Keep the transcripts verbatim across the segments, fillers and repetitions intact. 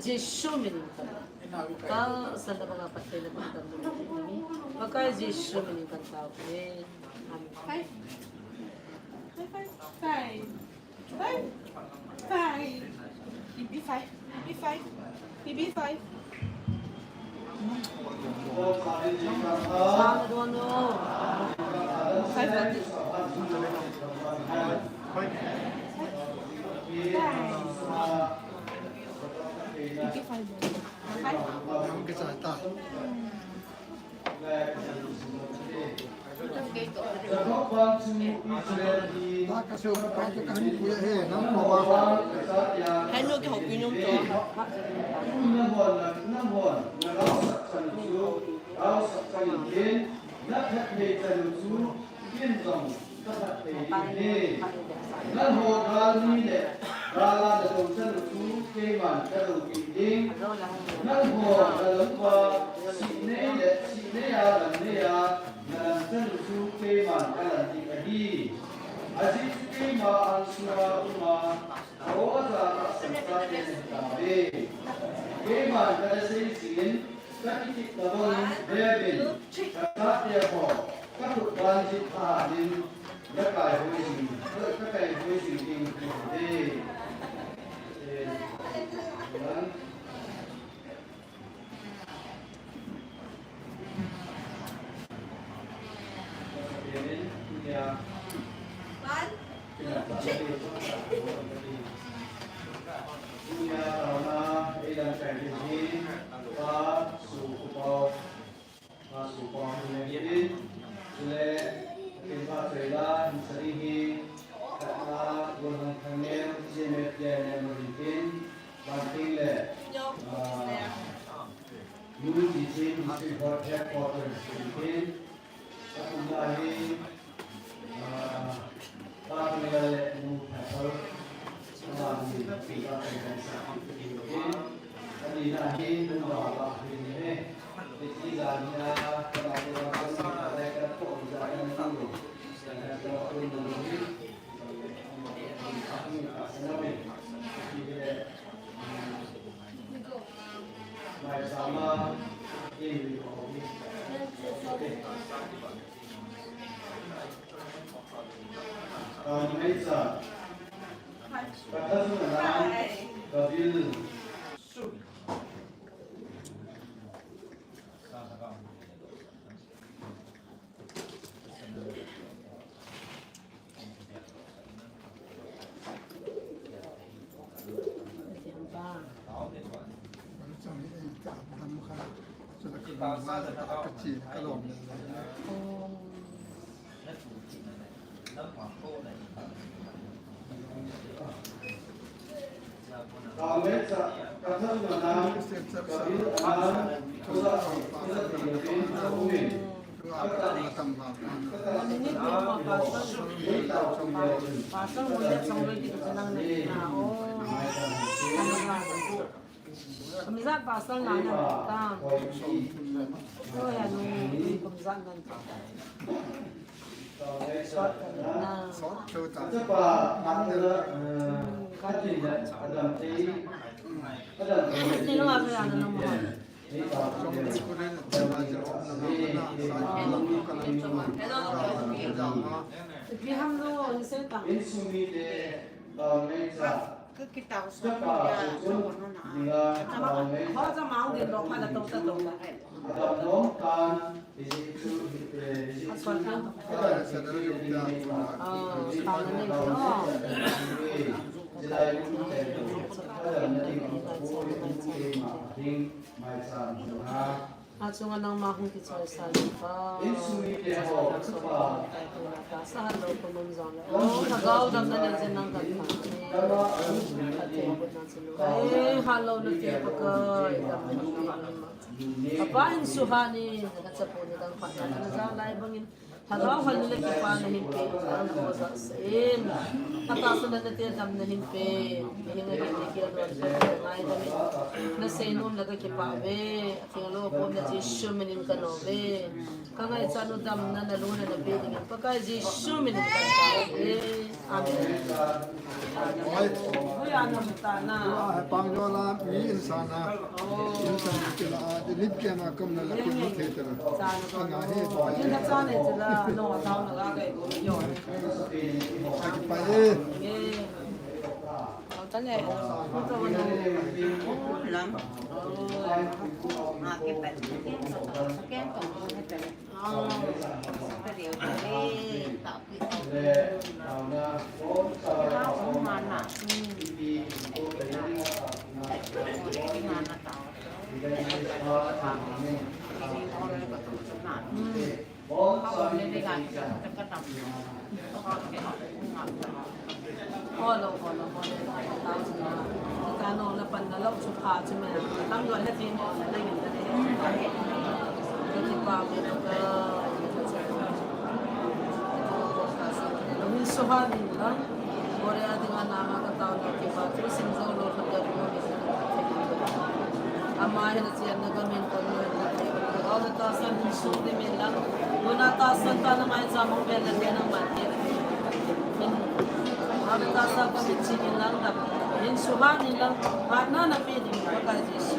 Jesu min in kan. Ka san da banga pat te na kan. Pakai Jesu min in kan tao. Amen. Five. Five, five, five. Five. Five. Bibi five. Bibi five. Bibi five. Five. Bibi five. Five. Nangho nalam uva, sih nei le sih nei a lam nei a nalam chanu chu keiman kalam ding ahi. Ajeh chu keima angsunga uma ka-o aja tahsan chate nahitauve. Keiman kanasei jingin, kakitepna bangin veuvin, kachate ho kakhut banjin ahanin, kakaihoi jing, kakaihoi jing ding ahiuve. Unity Team District Headquarters, Philippines. Athumna hi, ah, Pa Thangel le Nu Phaithal, amani hi Pa Thangel le Nu Phaithal. Anina hi Nu Baba hi ne. Hiti jani a, kana ko ko ko ko ko. Kumzat pasal na na ta. Oi, anu, kumzat nan ta. Sot ka na. Sot chu ta. Ni lo a ka ya na na mo. Ki ham lo, ni se ta. Ka kitao sa ya, sa ko no na. Ho sa mang din lo pha la to sa to la. A son na. Ah, ka na ni lo. Achunga nangma hung kichoi sa louva. Sa ha lou ko mun jong le. Oh, lhagao damna nei jeh in nang kan tha. Eh, hello, Lute Pakai, damna nei jeh in. Apa in suhani, na chapu ni dang pa na ja lai bangin. Lhagao hal le kipana hin pe, na oja sen. Atahsan na te damna hin pe. Mihem a hin pe kidon pe, ngai dam in. Na seinom le ka kipah uve. Atheng lou bom na Jesu min in ka nom uve. Ka ngaichat u damna na lungna na pe dingin Pakai Jesu min in ka nom uve. Amen. Oi. Oi, ana mutana. Tua he pang jo la mi in sa na. Oh. In sa na kila a, di lit ke na kam na la kun thei tera. Sa na ko. Ana he ba. Ni na sa ne tera, no, sa na la ke ko yo. Ai pa e. Eh. Au ta le. Ko to na. Lam. Oh. Ma ke pa. Ke to, ke to. Hello, hello, hello. Tao chu na. Ka nong la pan na lo chu pha chu me. Tam lo le tin mo na ngi ta le. Ka ti pa me na ka. Min so ha ni na. Bore a ding a na ma ka tao na ki pa chu sim zo lo ka ta mo ni. Ama hin achen na gam in kon na thei. Lhagao le tahsa in sung dimin lang. Guna tahsan tah in amai cha mong vel na te nangman te. Lhagao le tahsa kon in chi min lang dam. Hin suhan in lang. Hatna na pe ding Pakai Jesu.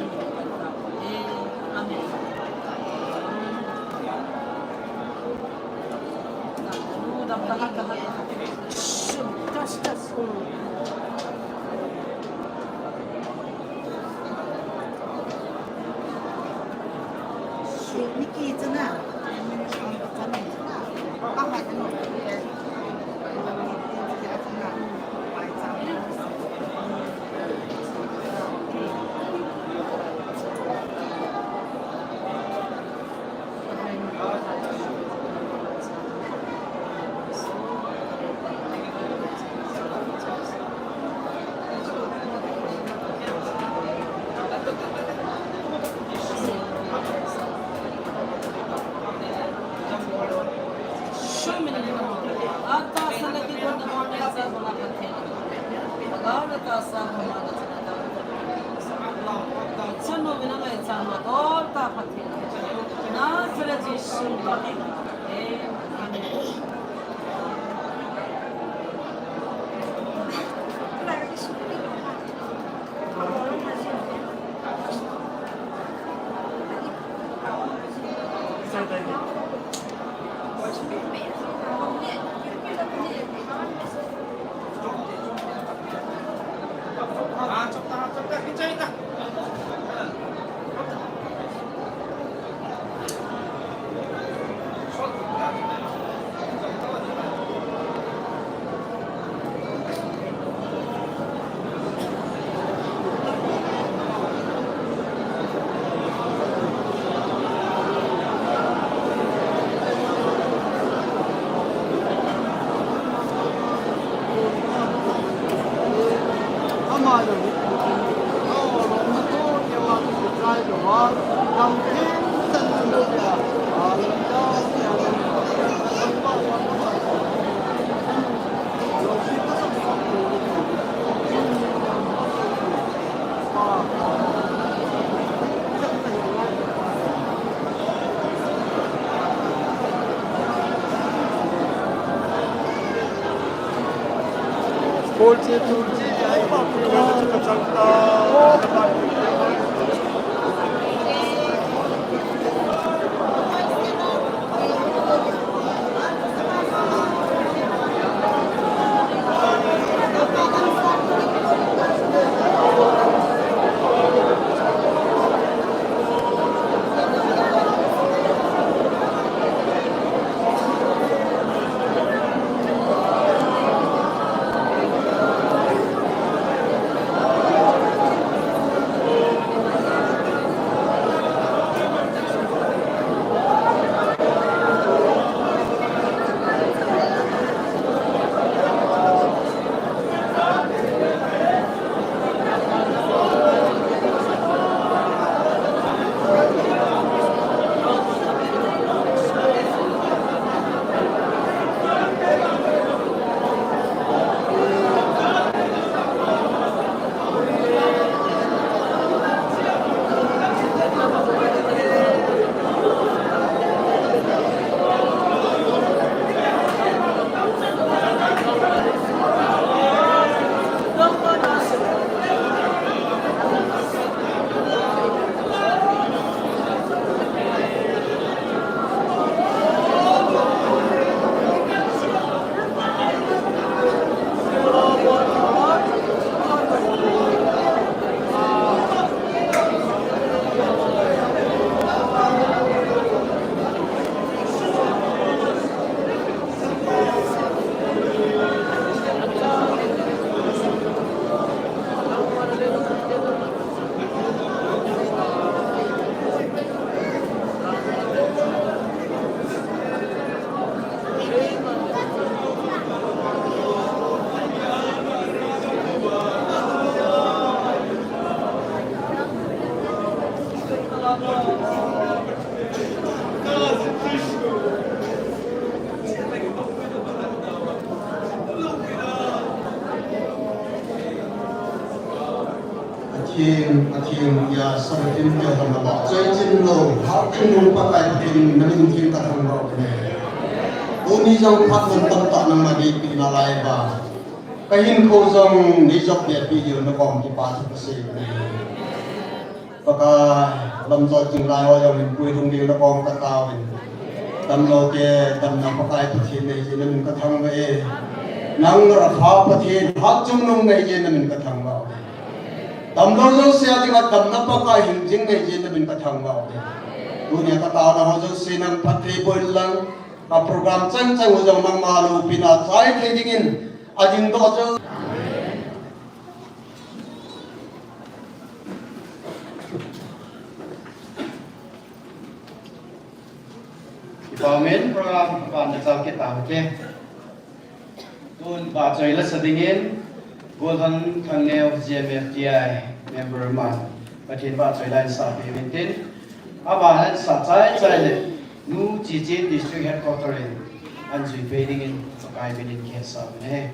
Amen. Pathen, tia Sabbath in tia hon nabahchoi chin lou, Hachungnung Pakai Pathen, namin theng kathangvah uve. Tuni jong phat mun tamtah nangma deipi nalai uva, kahinkho jong neijop behpi diu nakom kipa thu kasei uve. Pakai, lamjot jing lai ho jong hinpui lhung ding nakom katao in. Damlou te damna Pakai Pathen neijeh in namin kathangvah e. Nang Rapha Pathen, Hachungnung neijeh in namin kathangvah uve. Damlou jouse a dinga damna Pakai hingjing neijeh in namin kathangvah uve. Tunia kataona ho jouse nang phatthei boh inlang, ka program changchang u jong nangma loupina chai thei dingin, adingdoh jou. Kipa umin, program abana chal kit taute. Tun vahchoi lasa dingin, Golhang Thangneo G M F T I member man, Pathen vahchoi la einsah peh uvin tin, abana einsah chaichai le, Nu Chiche District Headquarter in, ahin jui peh dingin, Pakai min in kihetsah uve.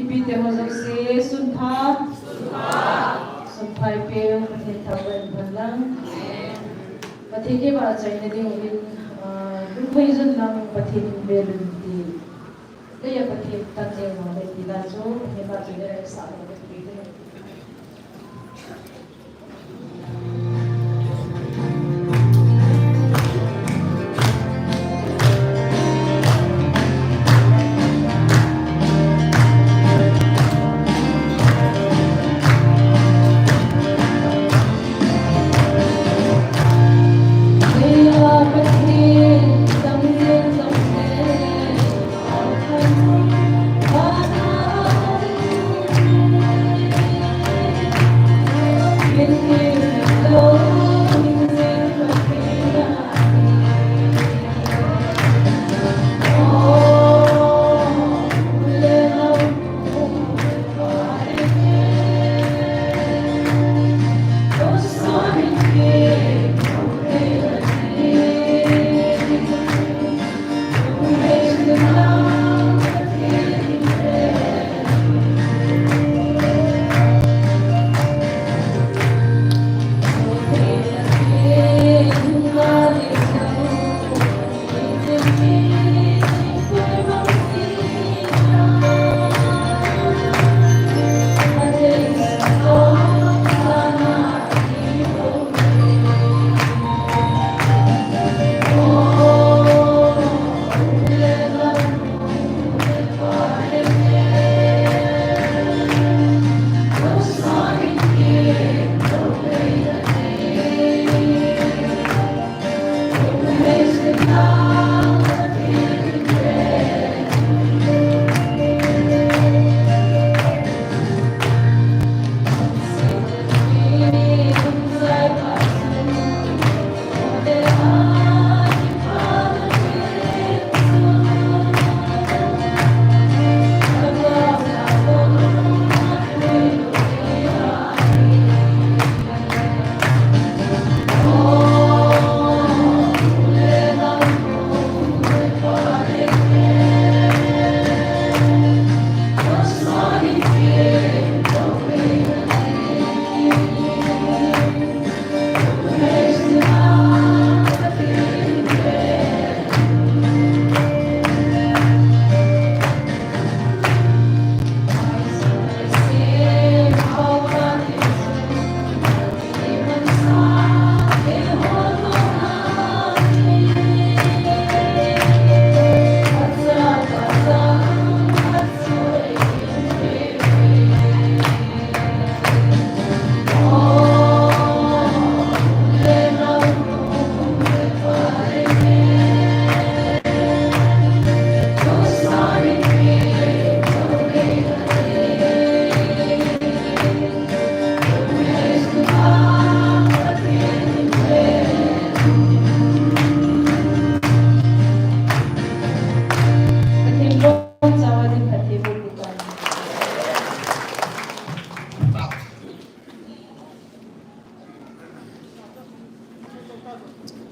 Pite ho jouse, sun pha. Sun pha. Sun pha ipeu, Pathen thangvah in umhen lang. Pathen kivahchoina dingin, ah, lungthim jong lang Pathen in velun ti. Leiya Pathen tan jeng ho le ti la chu, Pathen vahchoina ding sa ho le ti.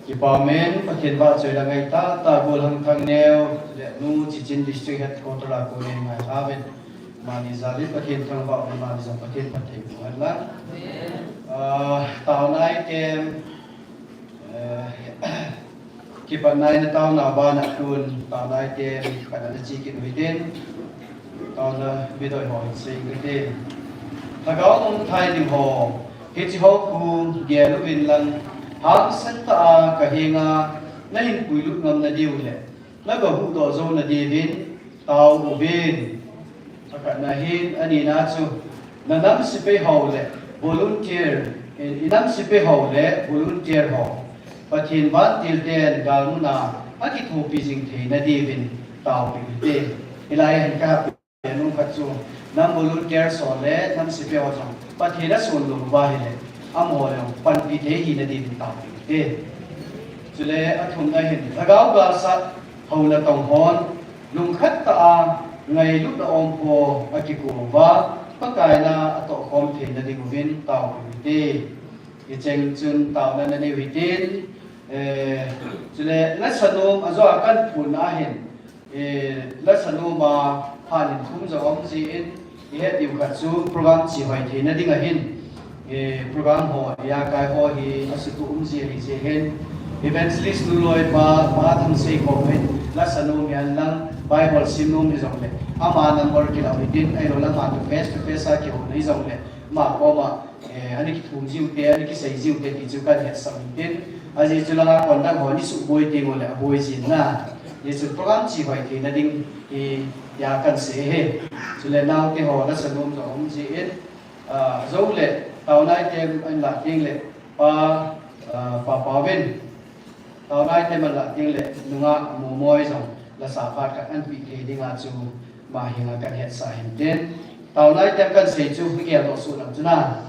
Kipa amen, Pathen vahchoina ngaitah tah, Golhang Thangneo, le Nu Chichin District Headquarter a kon in ngai aven. Mani jal in Pathen thangvah, mani jal Pathen phatthei boh hen lang. Ah, taona item, eh, kipatna in taona bana kon, taona item, kana na chi kit u hitin. Taona video ho hin sei inge. Lhagao mong thai ding ho, hiche ho khu gel uvin lang, hangsan tah a ka henga nahin puilut ngam nadiu le, naga huhdoh jou nadiuvin, tao uvin. Akhatna hin, anina chu, na nam sepai ho le volunteer, i nam sepai ho le volunteer ho, Pathen vantil ten galmuna akithopi jing theina diuvin taopeh ute. Hilai a hin ka Nung khat chu, nam volunteer ho le nam sepai ho jong, Pathen a sunlou uva ahile, amaho le panpi thei hina diuvin taopeh ute. Chule athumna hin, lhagao galsat ho natong hon, lungkhat tah a, ngailutna ompho a kikou uva, Pakai na a tohkhom theina diuvin taopeh ute. Hicheng chun taona nanei u hitin, eh, chule lasa nom a jo a kahin phonna ahin, Eh, lasa nom a phat in thum jong aum jin, Ihet diu khat chu program chihoi theina ding ahin, eh, program ho, ijakai ho hi asutu um ji ahi jeh hin, Evangelist nu loipa, Pa Thangsei koma hin, lasa nom hihen lang, Bible sim nom hijongle, ama number kilah u hitin, ahilou le ama toh face to face a kihouna hijongle, ama koma, eh, ana kithum jiu te, ana kisei jiu te ti chu kahin hetsah u hitin, ajeh chu langa kon dang ho ni suboi teng ule aboi jin na. Ajeh chu program chihoi theina ding hi, tia kahin sei ahi. Chule naote ho lasa nom jong um jin, ah, jou le, taona item ahin lah teng le, Pa, ah, Pa Pauvin, taona item ahin lah teng le, nungah Momoi jong lasa phat khat ahin pe thei dinga chu ama henga kahin hetsah ahin tin. Taona item kahin sei chu, hi gel doh suh lang chu na.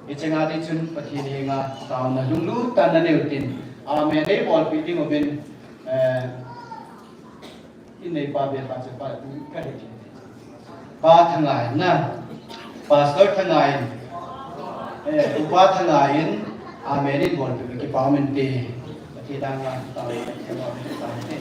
Hiche nga ding chun Pathen henga taona lunglut tah in nanei u hitin. Amen. Neibolpeh ding uvin, eh, Inei pa bia pa chu pa ka he. Pa Thangai na. Pastor Thangai. Eh, Upa Thangai in. Amen in bol pe kipa min te. Pati dang a ta ta te.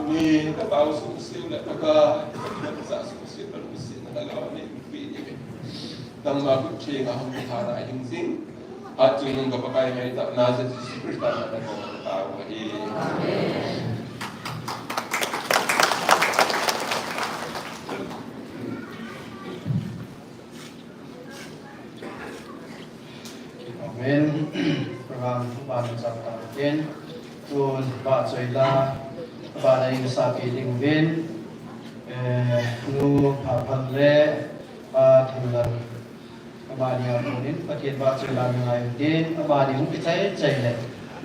Ni ka tao sung siu le ka ka sa sung siu ka lu siu na ka la ni pi ni. Nangma khut theng a hung tha na hing jing. Achung nung ka Pakai ngaitah na Jesu Christa na ka tao ahi. Amen. Program ban chang ta ken. Tun vahchoi la, vahna in sa pi ding uvin. Eh, nu Phaphal le Pa Thinglal, amani a konin Pathen vahchoi la na ngai uvin, amani hung kichai chai le,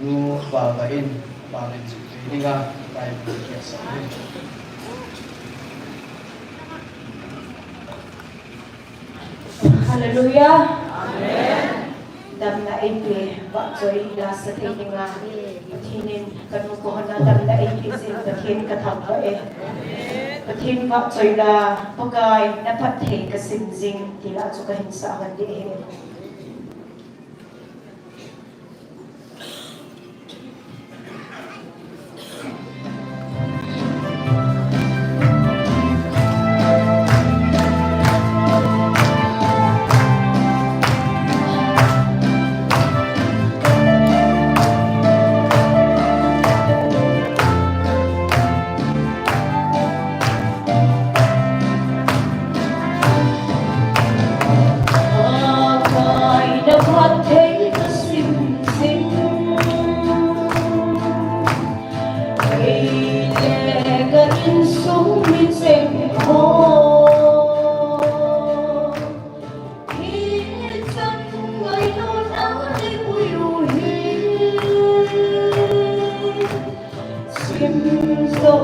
nu Phaphal in, vahna in sa pi ding a, Pathen in kiasa uvin. Hallelujah. Amen. Damna eipe, vahchoi la sa thei dinga, Pathen in kanu kahon a damna eipe jeh in Pathen kathangvah e. Pathen vahchoi la, Pakai na phatthei kasim jing, ti la chu kahin sa hon ding ahi. Sim zo,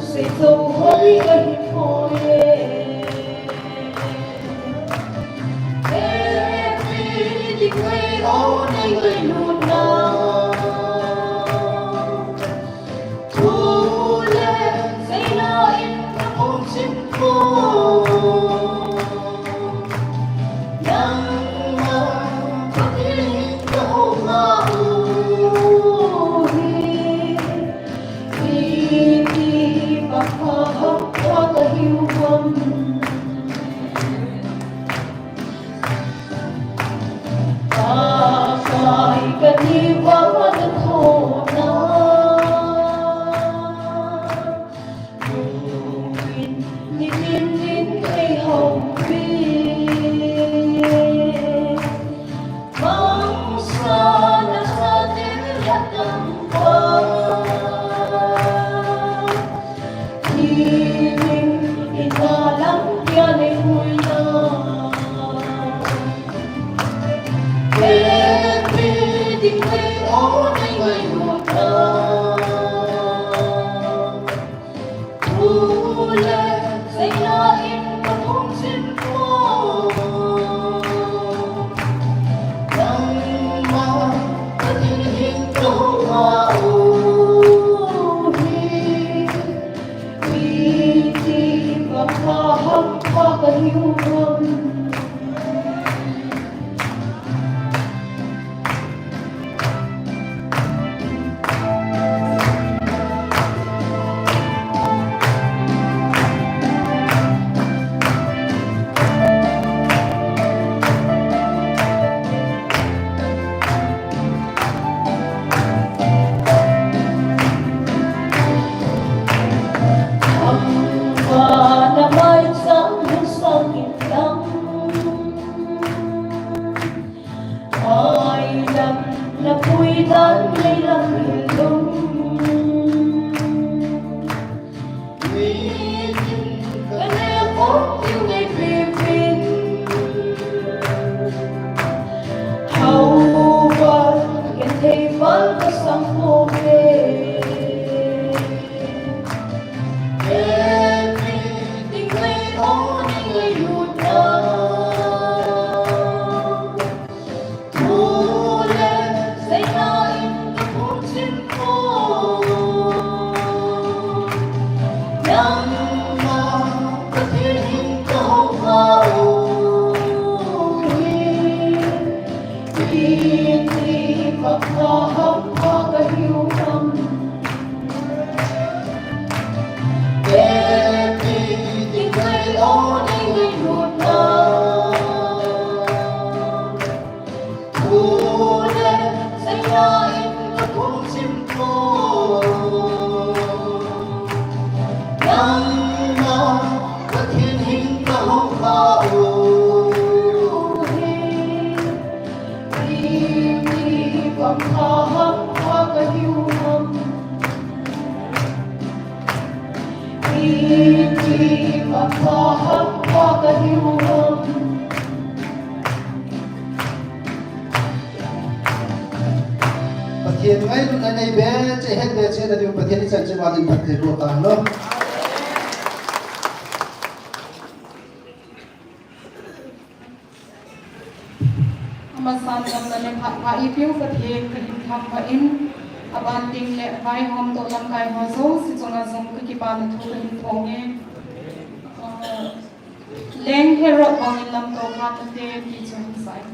sei zo hoi kahi poi e. Every day, o nei ngailutna. Thu le seina in ka pom sim ko. Nangma Pathen ka hou ma u hi. Iti pakha ham ka hiu ham. Pakai kani vang na thona. Nungin nitin din kei houpi. Mangsa na sa din la tam pa. Pathen ngailutna nei be, che het be, che na diu Pathen ichan che valin phatthei boh tang lou. Amasan damna le phatthei ipiu Pathen kahin thangvah in, aban tengle vaihom toh lamkai ho jouse chunga jong kakipana thu kahin phong e. Ah, Leng Herod bangin lamto khat ate ti chu hin sa in.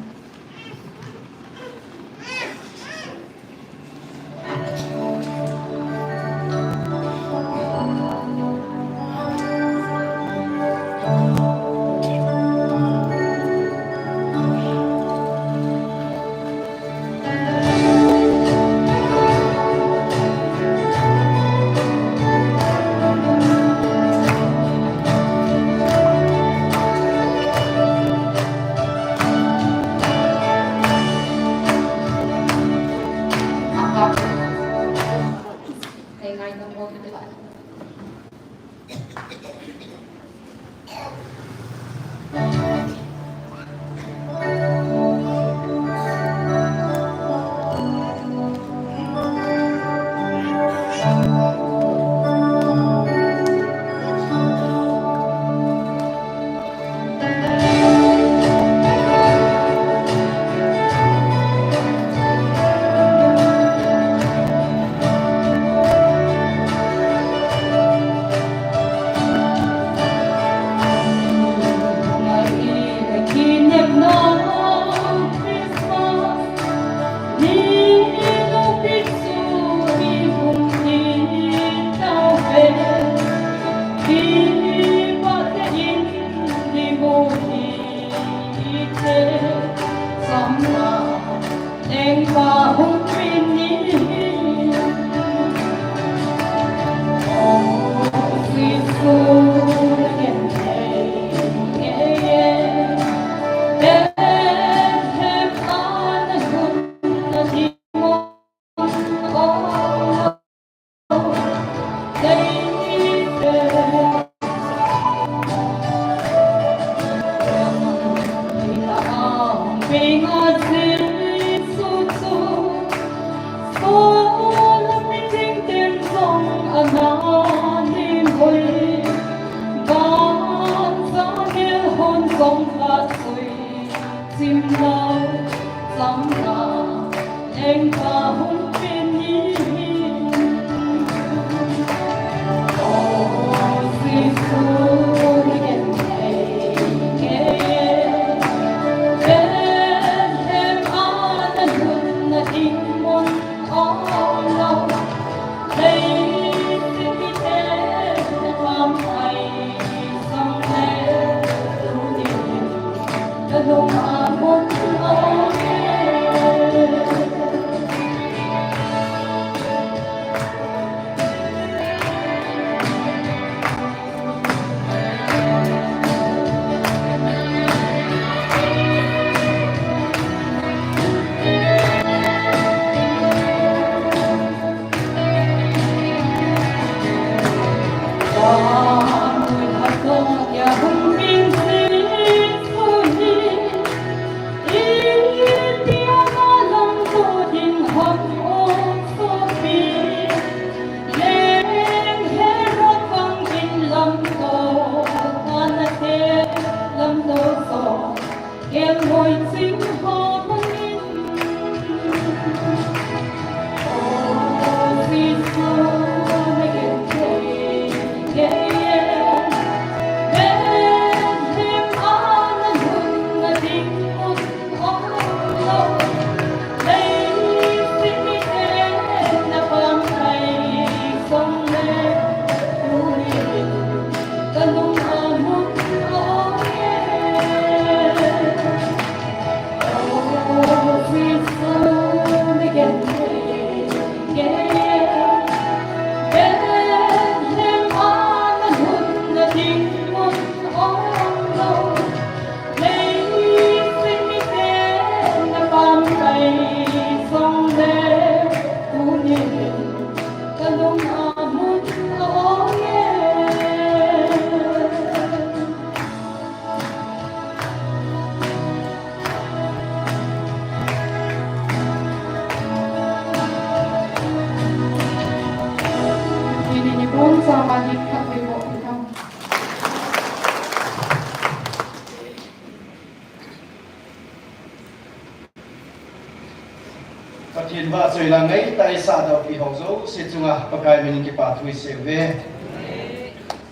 Pathen vahchoila ngai tah a eisah doh pi ho jouse chunga Pakai min in kipa thu isei uve.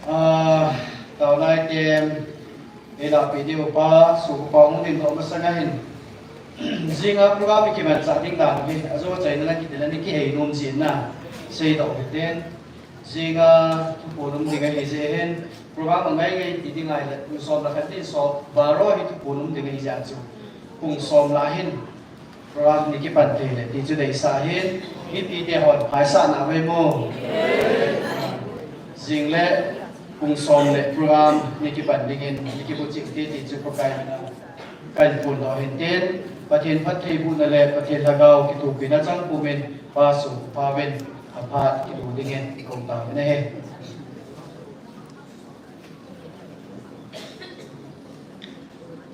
Ah, taona item, eilahpeh diu pa, sopi pa hung dingdoh masang a hin. Jinga program i kimanchah ding dan hi, ajo achaina a kiti le ni kihei nom jeh in na, seidoh u hite. Jinga thuphon um ding ahi jeh hin, program angai ngai ti ding ahile, pung som le khat tin som, baro hi thuphon um ding ahi jeh chun, pung som lah hin program ni kipan thei le ti chu deisah hin, mipite hon phaisah na ve mo. Jing le pung som le program ni kipan dingin, ni kibuching te ti chu Pakai min a kahin phondoh ahin tin, Pathen phattheibohna le Pathen Lhagao kithopina chang pumin, Pa Sopau in aphat kido dingin i kong tauvin ahi.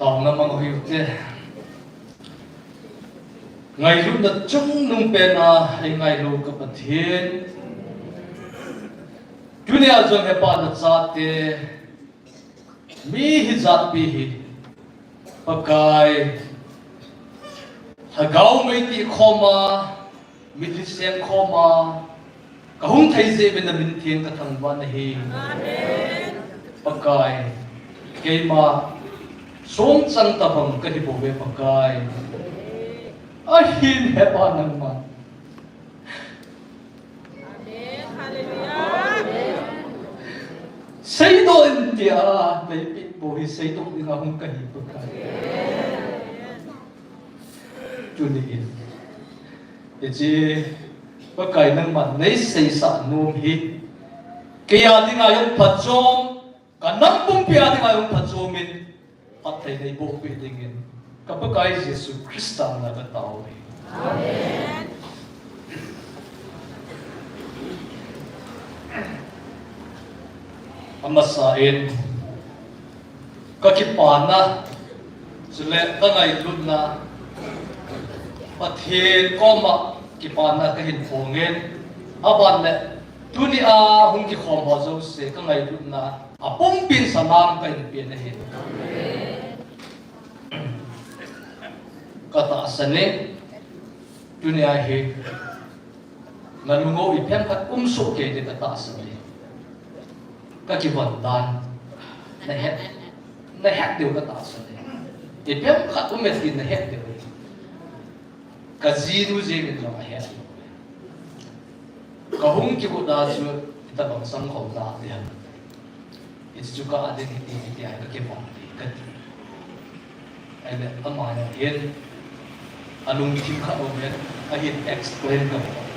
Taona mang u hite. Ngailutna chungnung pen a eingailu ka Pathen. Tunia jong hepa nachate, mi hijatpi hi Pakai, Lhagao mei ti khom a, mitlhi seng khom a, kahung thei jeh uvin namin theng kathangvah nahi. Amen. Pakai, keima songchang tabang kahi bouve Pakai. Ahin hepa nangman Amen. Hallelujah. Seidoh in tia neipeh bou hi seidoh dinga hung kahi Pakai. Tuni in, hiche Pakai nangman neiseisah nom hi, kei a dinga jong phatchom, ka nam pumpi a dinga jong phatchom in, phatthei neiboh peh dingin, ka Pakai Jesu Christa min a katao uve. Amen. Amasa in, ka kipana, chule ka ngailutna, Pathen koma kipana kahin phong in, aban le, tunia hung kikhom ho jouse ka ngailutna, apumpin salam kahin pe nahi. Katahsan e, tunia hi, nalunggel ipi ham khat um soh kei ding katahsan e. Ka kivon dan, nahet, nahet diu katahsan e. Ipi ham khat um e ti nahet diu. Ka jinu jeng in jong ahet lou. Ka hung kigot a chu, hitabang sang khom ta ding ham. Hichu ka a ding hiti, hiti a ka kivon ding kati. Ahile, ama hin, alungthim khat um in, ahin explain ka bol.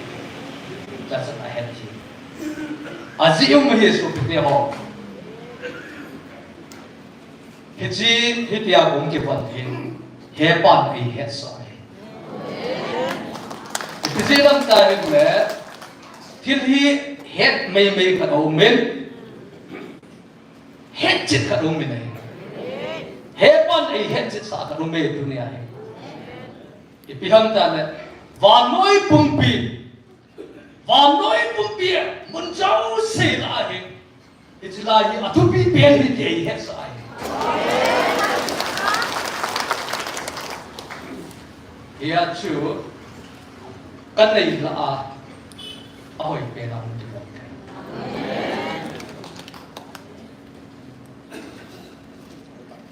That's what I had to. Ajeh um ahi sopite ho. Hiche, hitia kong kivon hin, hepan eihetsah ahi. Hiche lam tah ahile, thil hi het meimei khat aum in, hetchet khat aum in ahi. Hepan eihetchet sah khat aum e tunia hi. Ipi ham tile, vannoi pumpi, vannoi pumpi, mun jouse lah a hi, hiche lai hi athupi pen ahi ti eihetsah ahi. Hia chu ka nei la a, a hoi pen a hung ti bang.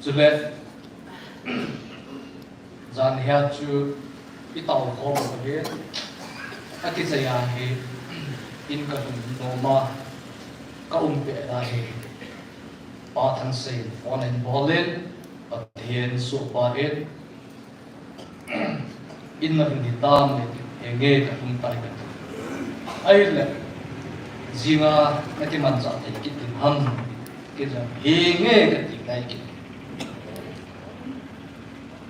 Chule, jan hia chu i tau khom hi, a kichai a hi, in ka hung nom a, ka um pet a hi, Pa Thangsei phone in bol in, Pathen sohpa in, in na hung hi tam le, henge ka hung tai ka ti. Ahile, jinga na kimanchah thei kit ding ham, kei jong, henge ka ti nai kit.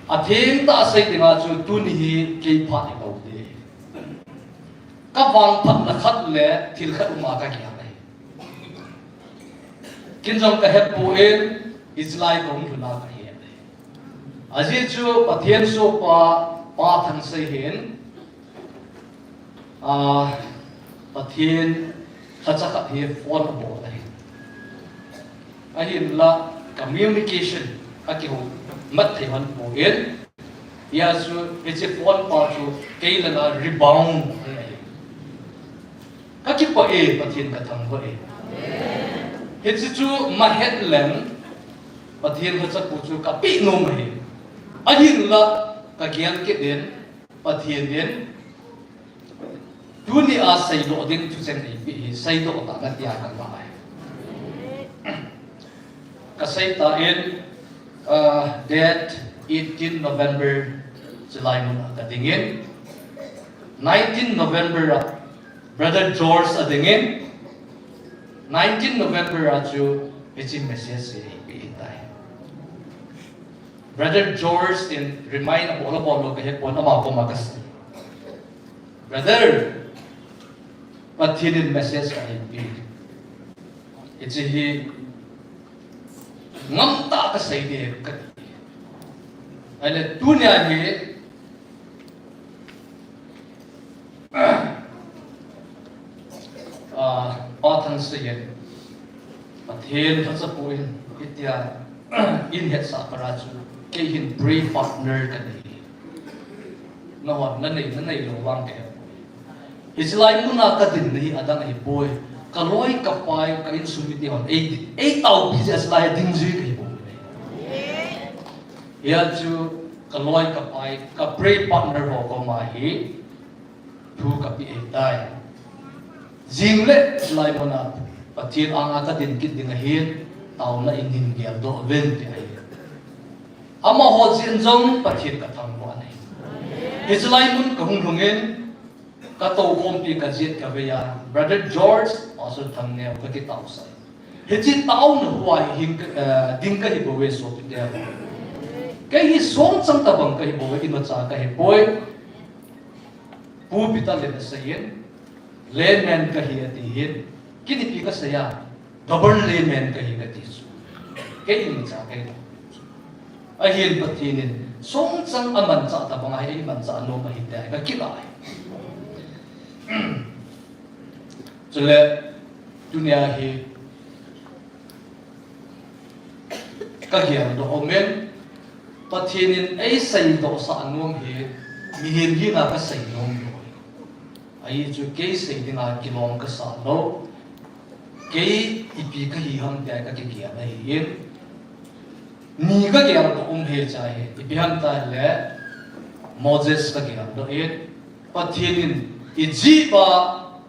A theng tah sei dinga chu tuni hi kei phat hi lou te. Ka vangphatna khat le thil khat um a ka kiang ahi. Ken jong ka hepoi, hiche lai ka hung lhun a ka he ahi. Ajeh chu Pathen sohpa, Pa Thangsei hin, ah, Pathen lhacha khat hi phone abol ahi. Ahinla communication a kihou mat thei hon poi. Hia chu hiche phone pa chu kei langa rebound ahi. Ka kipah e, Pathen ka thangvah e. Hiche chu mahet leng, Pathen lhacha pu chu ka peh nom ahi. Ahinla ka gel kit in, Pathen in, tuni a seidoh ding thucheng eipeh hi, seidoh tah in tia ka ngai. Ka sei tan, ah, date eighteen November, chulai mun a ka ding in. Nineteen November a, Brother George a ding in. Nineteen November a chu, hiche message hi eipeh tai. Brother George in remind abol abol lou ka hepon, ama koma ka sei. Brother, Pathen in message ka eipeh. Hiche hi ngam tah ka sei ding ka ti. Ahile tunia hi, ah, Pa Thangsei in, Pathen lhacha pu in, hitia in hetsah para chu, kei hin prayer partner ka nei. Nahon na nei, na nei lou vang ka he. Hiche lai mun a ka dinna hi adang ahipoi. Ka loi ka pai, ka insung mite hon ei, ei taopi jeh a hiche lai a ding jui ka hipoi. Hia chu ka loi ka pai, ka prayer partner ho koma hi thu ka pe ahitai. Jing le hiche lai mun a Pathen anga ka din kit ding ahin, taona in hin geldoh uvin ti ahi. Amaho jeh in jong Pathen ka thangvah ahi. Hiche lai mun ka hung lhung in, ka toukhompi ka jet ka vei a, Brother George, Pastor Thangneo ka kitaosah. Hiche taona hua hi hing ka, eh, ding ka hi bouve sopite. Kei hi songchang tabang ka hi bouve, imacha ka hi boi. Pu Peter in asei in, layman ka hi ati hin, ken ipi ka sei a, double layman ka hi ka ti chu. Kei imacha ka hi. Ahin Pathen in, songchang amanchah tabang ahi, eimanchah nom ahi tia ka kila ahi. Chule, tunia hi, ka geldoh um in, Pathen in eiseidoh sah nom hi, mihem henga ka sei nom lou. Ahi chu kei sei dinga kilom ka sah lou. Kei ipi ka hi ham tia ka kigel ahi in. Ni ka geldoh um hi cha hi. Ipi ham tile Moses ka geldoh in. Pathen in Egypt a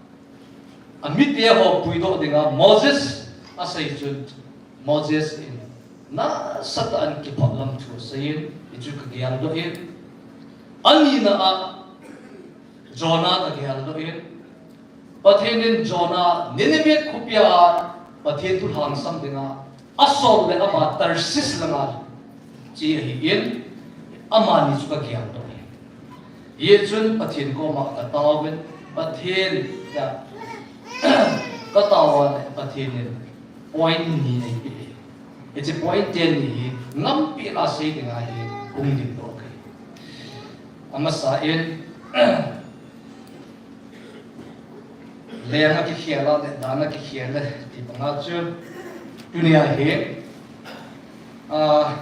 amite ho puidoh dinga Moses asei chun Moses in nasatah in kiphah lam thu asei in, hichu ka geldoh in. Anina a Jonah ka geldoh in. Pathen in Jonah Nineveh khopia a Pathen thu lhangsam dinga asol le ama Tarshish langa che ahi in, amani chu ka geldoh in. Hichun Pathen koma ka taovin, Pathen, ya, ka taova le Pathen in point ni eipeh. Hiche point teni hi ngampi la sei dinga hi hung dingdoh ka hi. Amasa in, lenga kikhel a le dana kikhel le ti banga chu, tunia hi, ah,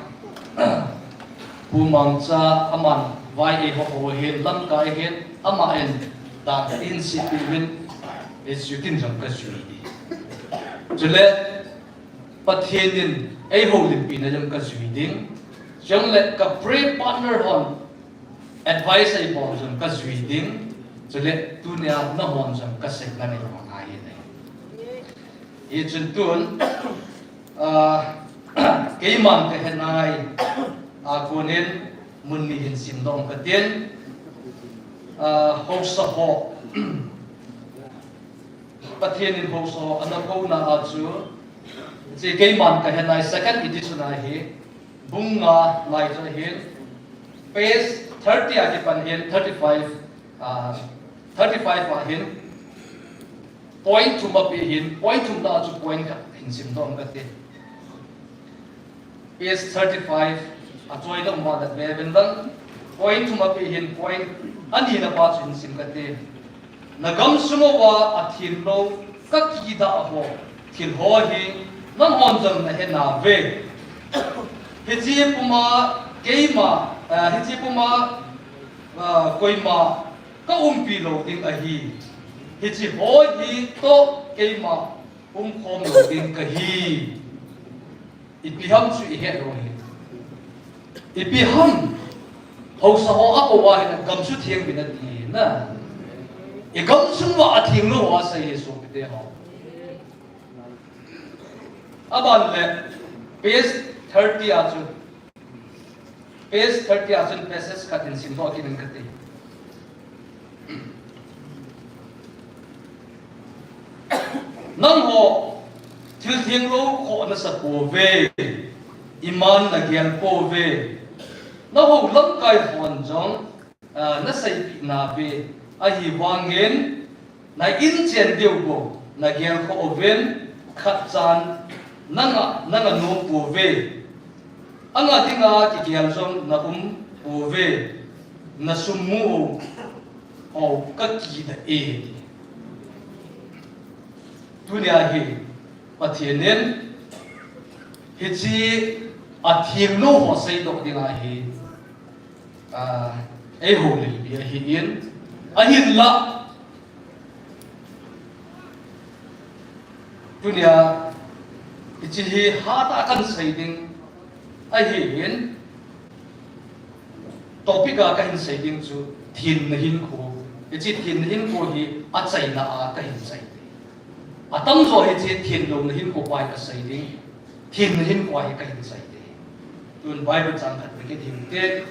Pu Mangcha aman Vai eiho ho hin, lamkai hin, ama in, dan ka in si pi min, is yutin jong ka jui di. Chule, Pathen in, eiho limpi na jong ka jui ding. Jong le ka prayer partner hon, advice ei bol jong ka jui ding. Chule, tunia na hon jong ka sei na nei hon ahi nei. Hichun tun, ah, keiman ka henai, a konin mun ni hin sim dong ka tin, ah, hausa ho, Pathen in hausa ho, ana ko na a chu, chi keiman ka henai second edition ahi, bung nga lai chu hin, page thirty a kipan hin, thirty-five, ah, thirty-five a hin, Point thum api hin, point thum na chu point khat hin sim dong ka ti. Page thirty-five, a choi na um a dat ve ven lang. Point thum api hin, point ani na pa chu hin sim ka ti. Na gam sung uva a thil lou ka kidah ho, thil ho hi, nang hon jong na he na ve. Hichi puma keima, ah, hichi puma, ah, koima ka umpi lou ding ahi. Hichi ho hi toh keima umkhom lou ding ka hi. Ipi ham chu i he lou hi. Ipi ham hausa ho a ko a hin gam sutheng uvin ati na. I gam sung uva a theng lou ho a sei hi sopite ho. Aban le page thirty a chu Page thirty a chun passage khat in sim doh kit in ka ti. Nangho thil theng lou khoh na sa pouve, iman na gel pouve, nangho lamkai hon jong, ah, na seipeh nauve, ahivangin, na inchen diu bou na gel khoh uvin, khat chan na nga, na nga nom pouve. Anga dinga kigel jong na um pouve. Na sum mu u ho ka kidah e. Tunia hi Pathen in hichi a theng lou ho seidoh dinga hi, ah, ei houlimpi ahin, ahinlah Tunia, hichi hi hatah a kahin sei ding ahin, topic a kahin sei ding chu thenna hinkho. Hichi thenna hinkho hi achaina a kahin sei ding. Atamjo hichi thenlouna hinkho pa hi kasei ding. Thenna hinkho hi kahin sei ding. Tun Bible chang khat ve kit hite.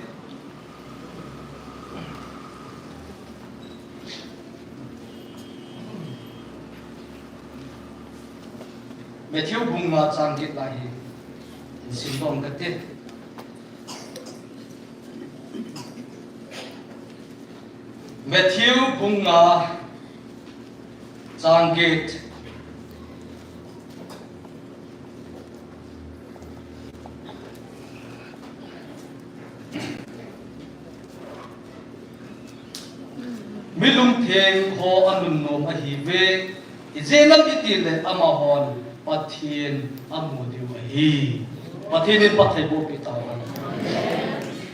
Matthew bung nga chang get lai hi hin sim bom kate. Matthew bung nga chang get. Mi lungtheng ho anunnom ahiuve, ijeh inem itile amahon Pathen amu diu ahi. Pathen in phatthei boh peh tauhen.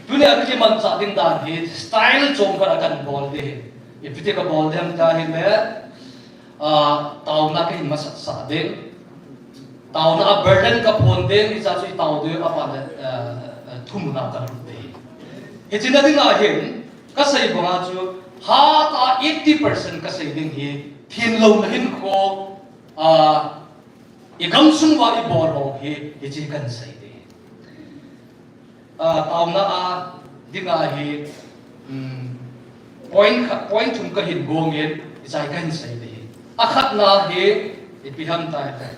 Tunia kimanchah ding dan hi style chom khat a kahin bol ding ahi. Ipi ti kabol ding ham tia ahile, ah, taona kahin masat sah ding. Taona a burden kaphon ding, hiche chu itao ding, aban le, ah, ah, thumun a kalut ding. Hiche na dinga hin, kasei banga chu, hatah a eighty percent kasei ding hi, thenlouna hinkho, ah, igamsung uva ibol ho hi, hiche kahin sei ding. Ah, taona a dinga hi, um, point khat, point thum kahin gongin, hiche kahin sei ding. Akhatna hi, ipi ham itile,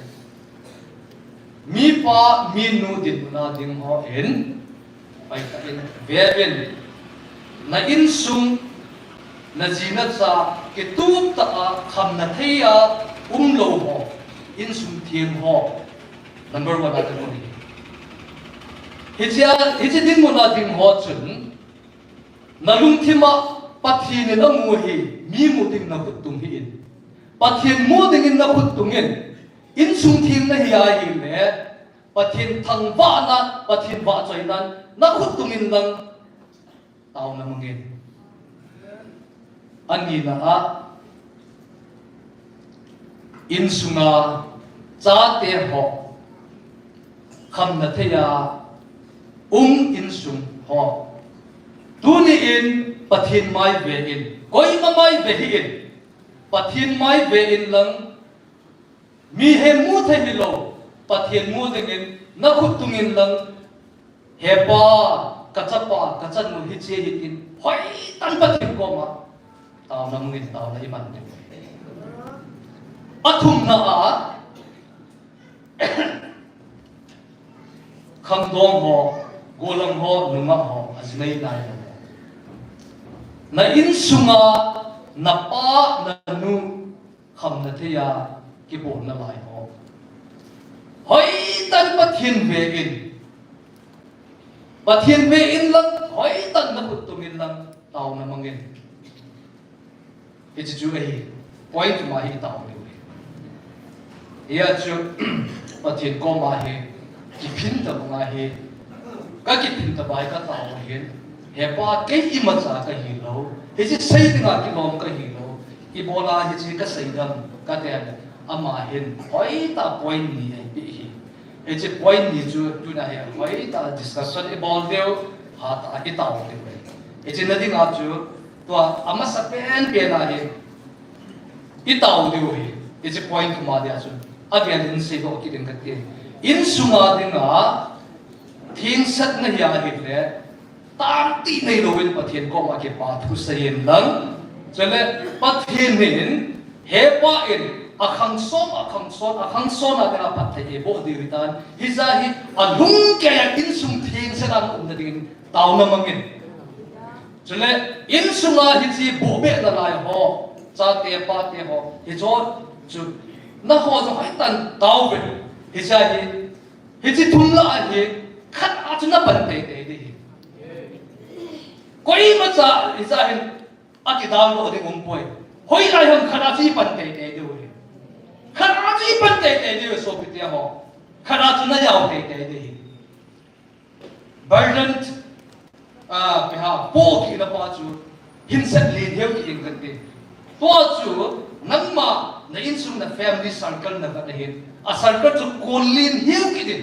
mipa, minu dinmun a ding hon, pai khat in, veuvin, na insung, na ji na cha, kitup tah a, khamna thei a, umlou ho, insung theng ho, number one a kamu hi. Hiche a, hiche dinmun a ding ho chun, na lungthim a Pathen in amu hi, mi mu ding na khut tung hih in. Pathen mu dingin na khut tung in, insung theng nahi ahile, Pathen thangvahna, Pathen vahchoinan, na khut tung in lang, Taona mangin. Anina a, insunga chate ho khamna thei a um insung ho, tuni in Pathen mai ve in, koima mai ve hih in, Pathen mai ve in lang, mihem mu thei hilou, Pathen mu dingin nakhut tungin lang, He Pa, kachapa, kachanu hiche hi tin, hoitah in Pathen koma taona mangin, taona iman ding. Athumna a, khangdong ho, gollhang ho, nungah ho, ajinei nai ho, na insunga napa, nanu khamna thei a kibolna lai ho, hoitah in Pathen ve in, Pathen ve in lang, hoitah in nakhut tungin lang, taona mangin. Hiche chu ahi, point ma hi tao diu hi. Hia chu, Pathen koma hi kiphin tabang ahi, kakiphin taba hi katao ahin, He Pa, kei imacha kahilou, hiche sei dinga kilom kahilou, ibola hiche kasei dam, kati le, ama hin hoitah point ni eipeh hi. Hiche point ni chu tuna hi hoitah discussion ibol diu, hatah a itao diu ahi. Hiche na dinga chu, tua amasapen pen a hi itao diu ahi. Hiche point thum a dia chu avel in seidoh kit ding kati. Insunga dinga thengsahna hi ahile, tangtih neilouvin Pathen koma kipa thusei in lang. Chule Pathen in, He Pa in, akhang som, akhang son, akhang son a dinga phatthei eiboh diu ahitan, hijeh a hi alhumkeiya insung thengsel a umna dingin taona mangin. Chule insunga hiche bohbehna lai ho, chate pate ho, hicheho chu naho jong hoitah in taovin, hijeh a hi Hiche thum lah a hi khat a chu napan teitei ding ahi. Koimacha hijeh hin akidownload ding umpoi. Hoilai ham khat a chu ipan teitei diu ahi. Khat a chu ipan teitei diu ahi, sopite ho. Khat a chu najao teitei ding ahi. Burden, a, piha, pohkehna pa chu hin sat len hiu kit in kati. Tua chu nangma, na insung, na family circle na khat ahin, a circle chu kon len hiu kit in.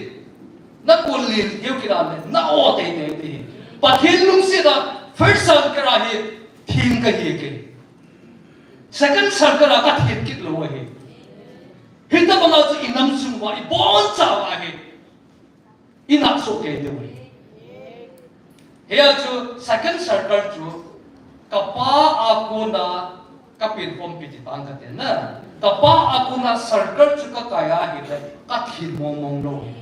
Na kon len hiu kit a le, na o teitei ding ahi. Pathen lungset a first circle a hi theng kahi kei. Second circle a katheng kit lou ahi. Hitabang a chu inam sung uva, ibonchauva hi inah soh kei diu ahi. Hia chu second circle chu kapa a kona kapen khompi ti tang kati na. Kapa a kona circle chu kakai ahile kathin mong mong lou ahi.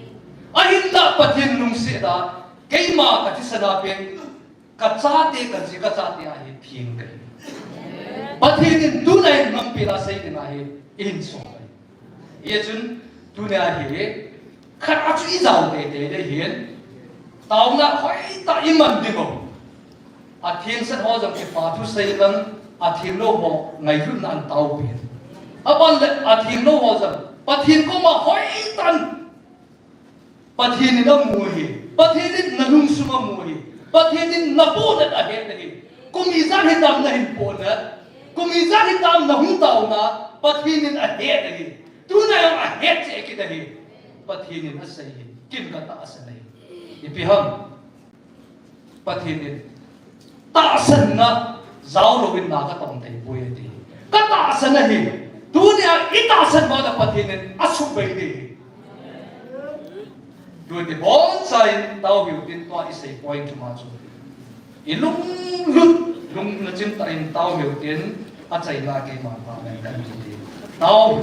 Ahinla Pathen lungset a keima kathisan a pen Kachate, kaji kachate a hi theng kahi. Pathen in tulai in ngampi la sei ding ahi, ihin song ahi. Hijeh chun, tunia hi, khat a chu ijao teitei ding ahin, taona hoitah iman diu. Atheng sat ho jong kipa thusei lang, atheng lou ho ngailutna in taopi. Aban le atheng lou ho jong, Pathen koma hoitah in Pathen in amu ahi. Pathen in nalungsung amu ahi. Pathen in napohnat ahet ahi. Kum ijat hitam nahin pohnat, kum ijat hitam nahung taona, Pathen in ahet ahi. Tuna jong ahet cheh kit ahi. Pathen in asei ahi. Ken katahsan ahi. Ipi ham? Pathen in tahsanna jao louvin na katong thei poi ati. Katahsan ahi. Tunia itahsan uva Pathen in asuhbei ding ahi. Tuti bonsai in tao hiu tin tua isei point chu ma chu. Ilunglut, lung nachim tah in tao hiu tin, achaina keima pa ngai kan ti. Tao.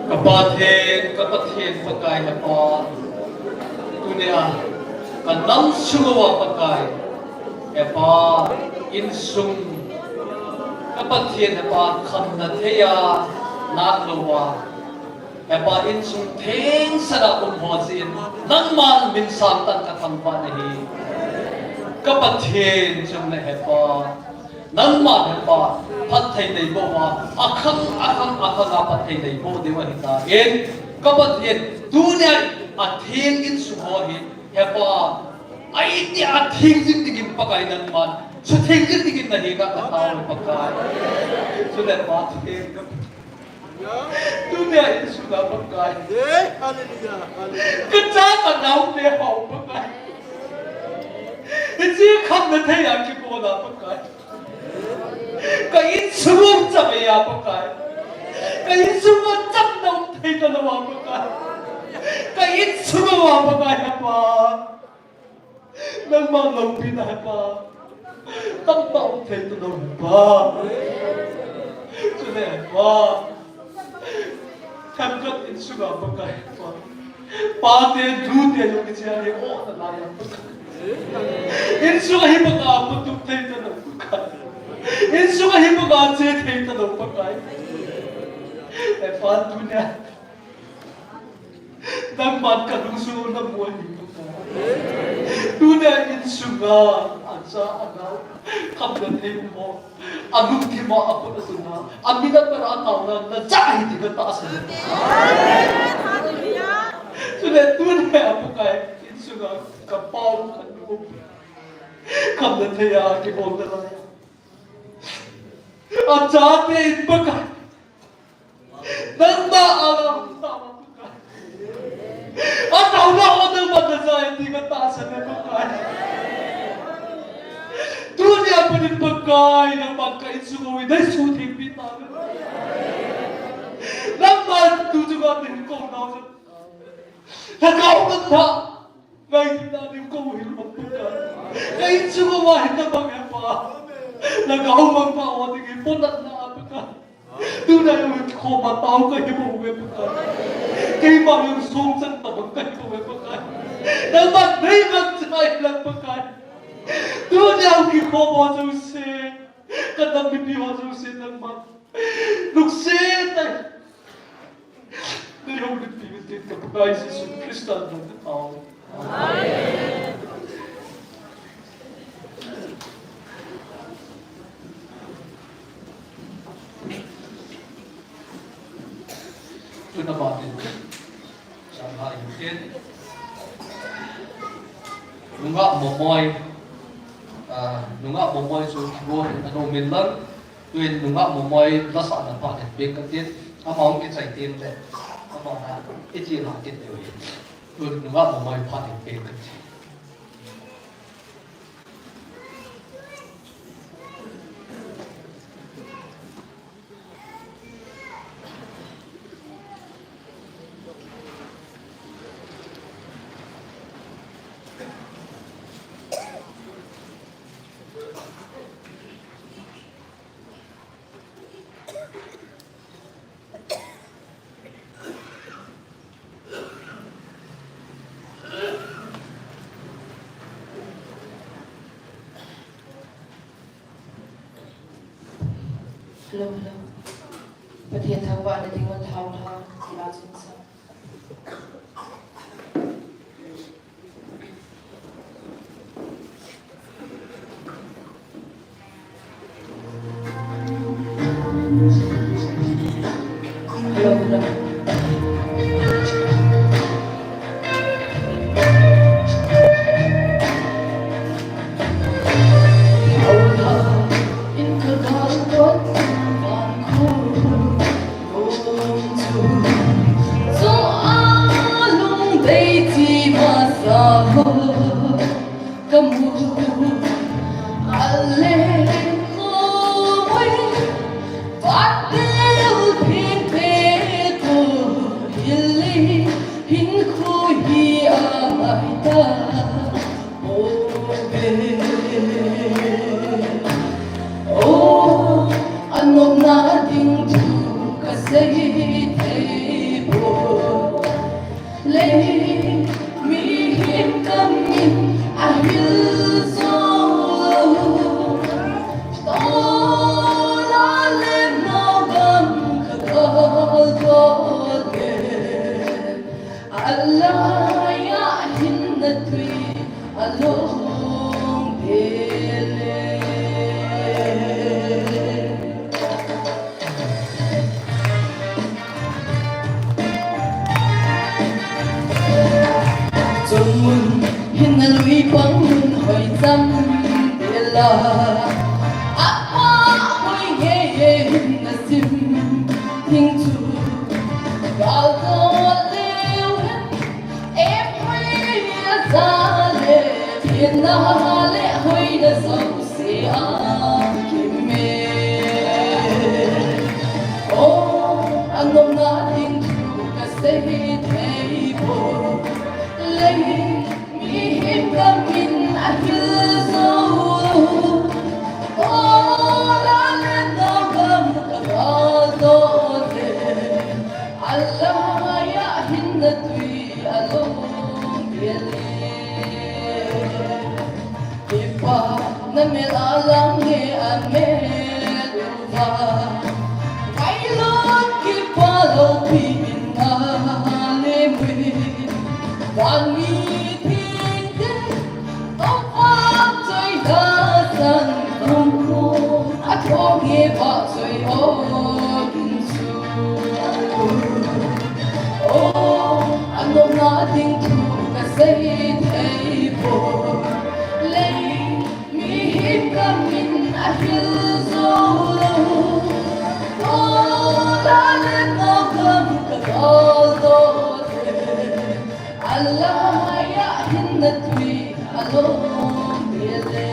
Ka Pathen, ka Pathen Pakai Hepa, tunia ka nam sunga Pakai Hepa, insung ka Pathen Hepa, khamna theia, nat louva Hepa, insung thengsel a um ho jeh in, nangman min sangtah in ka thangvah nahi. Ka Pathen chungnung Hepa, nangman Hepa, phatthei neiboh uva, akhang, akhang, akhang a phatthei neiboh diu ahitan. Ka Pathen, tunia atheng insung ho hi, Hepa, aiti atheng jing dingin Pakai nangman, sutheng jing dingin nahenga ka tao Pakai. Chule Pathen, ka Tun Tunia insunga Pakai. Hallelujah, hallelujah. Kacha kanaote ho Pakai. Hiche khamna thei a kibol a Pakai. Ka insung u cham e a Pakai. Ka insung u cham nau thei talou a Pakai. Ka insung u a Pakai hapa. Nangma loupina hapa. Tamtah um thei talou hapa. Chule hapa. Themkhat insunga Pakai hapa. Pate, tute jong kichia hi o na la ya Pakai. Insunga hi Pakai, patu thei talou Pakai. Insunga hi Pakai, che thei talou Pakai. E pa tunia. Nangman kalungsunga namu ahi Pakai. Tunia insunga, acha anao, khamna thei ho. Alungthima aput atuna, amin apara ataona, nacha ahi ti katahsan e. Chule tunia Pakai, insunga, kapau kanu. Khamna thei a kibol nalai. Achate in Pakai. Nangma alam sama Pakai. Ataona ho nangma nacha ahi ti katahsan e Pakai. Tunia pat in Pakai, nangman ka insung u hi nei suhthengpi tauve. Nangman tu chunga nei kou nau. Lhagao mangthah. Ngailutna ding kou hil bang Pakai. Ka insung uva hin nabang hepa. Lhagao mangthah ho ding hi pohnatna a Pakai. Tuna jong hin khoma tao kahi bouve Pakai. Keima jong songchan tabang kahi bouve Pakai. Nangman nei mangcha lang Pakai. Tuna jong kikhom ho jouse. Ka nam mipi ho jouse nangman. Lungset tah in. Nei houlimpi uvin tin ka Pakai Jesu Christa min in. Amen. Tuna ban in. Sangha in tin. Nungah Momoi. Ah, Nungah Momoi chu kibol in ana um in lang. Tuin Nungah Momoi lasahna phat hin peng katin, ama hung kichai teng le, ama na, iti na kit diu ahi. Tuin Nungah Momoi phat hin peng katin. Hello, hello. Pathen thangvahna ding un thao tha, ti a chun sa. Kamu ale khomoi, patel phin pe ko hili hin khu hi amai ta. O be, o, anopna ding thu kasei thei poi. Lei, mihem kamin ahil jou lou. Tol a le nao gam ka gal tol le. Alai a hin na tui along de le. Chun mun hin na lui pang mun hoi cham de la. Apa hoi nge ye hin na sim ding chu. Galto leu hen, April a za le, thina le hoina jouse a kime. Oh, anopna ding thu kasei thei poi. Lei mihem kamin ahil jou lou. Ola le nao gam kagalto te. Alai a hinna tui along gel e. Kipana mel a lang nge amel uva. Ngailou kipa loupi in ngale mui. Van mipi te, Toupa choi da san kum kum a thong e ba choi o kin su. Oh, anopna ding thu kasei thei poi. Lei mihem kamin ahil jou lou. Ola le nao gam kagalto te. Alai a hinna tui along gel e.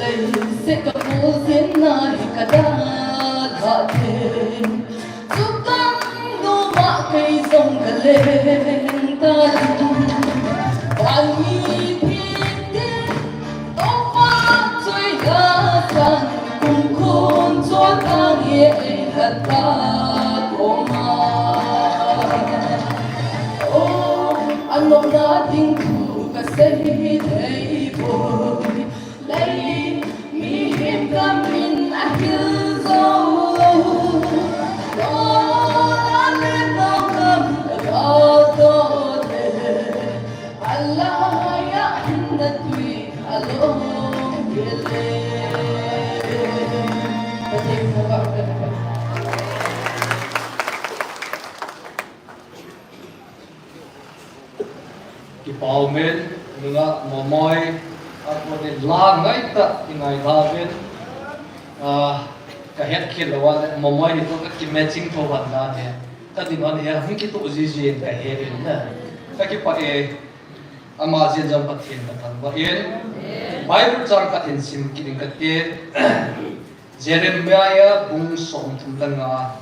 Lei se ka pu sin na hi ka da la te. Chutang numa kei jong kaleng ta ding. Van mipi te, Toupa choi da san kum kum choi ta nge ei khat ta koma. Oh, anopna ding thu kasei thei poi. Lei mihem kamin ahil jou lou. Ola le nao gam kagalto te. Alai a hinna tui along gel e. Pathen thangvah in. Kipa umin, nunga Momoi, a koni la ngaitah i ngai tauvin, ah, ka hetkhel lou a le, Momoi ni toh ka kimatching tho van dan hi, ka dinga hi, hung kitoh jiji in ka he in na. Ka kipah e, ama jeng jong Pathen ka thangvah in. Bible chang khat hin sim kit ing kate, Jeremiah bung somthum le nga.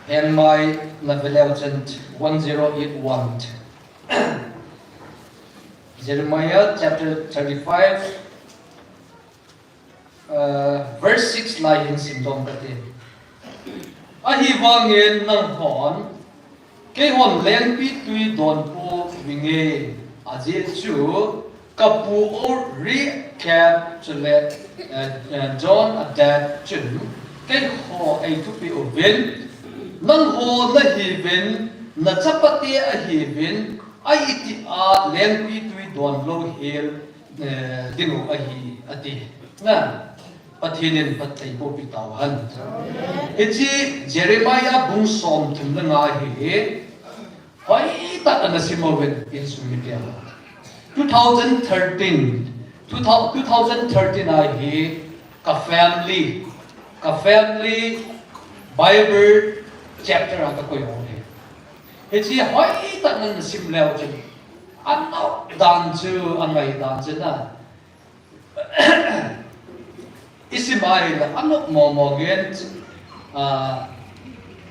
Heng mai na veleu chun one zero eight one. Jeremiah chapter thirty-five, uh, verse six lai hin sim dom kate. Ahivangin nanghon, keihon lengpitwi donpoi nge, ajeh chu, Kapu u Rechab chule, eh, eh, Jonadab chun, keiho eithupeh uvin, nangho nahiuvin, nachapate ahiuvin, aitih a lengpitwi donlou hel, eh, dingu ahi, ati. Na, Pathen in phatthei boh peh tauhen. Hiche Jeremiah bung somthum le nga hi, hoitah a nasim uvin, insung mite ho. Two thousand thirteen, two thousand, two thousand thirteen a hi ka family, ka family Bible chapter a kakoi u ahi. Hiche hoitah a nasim leu chun, anop dan chu, angai dan chu na. Isim a hile, anop momo ngen, ah,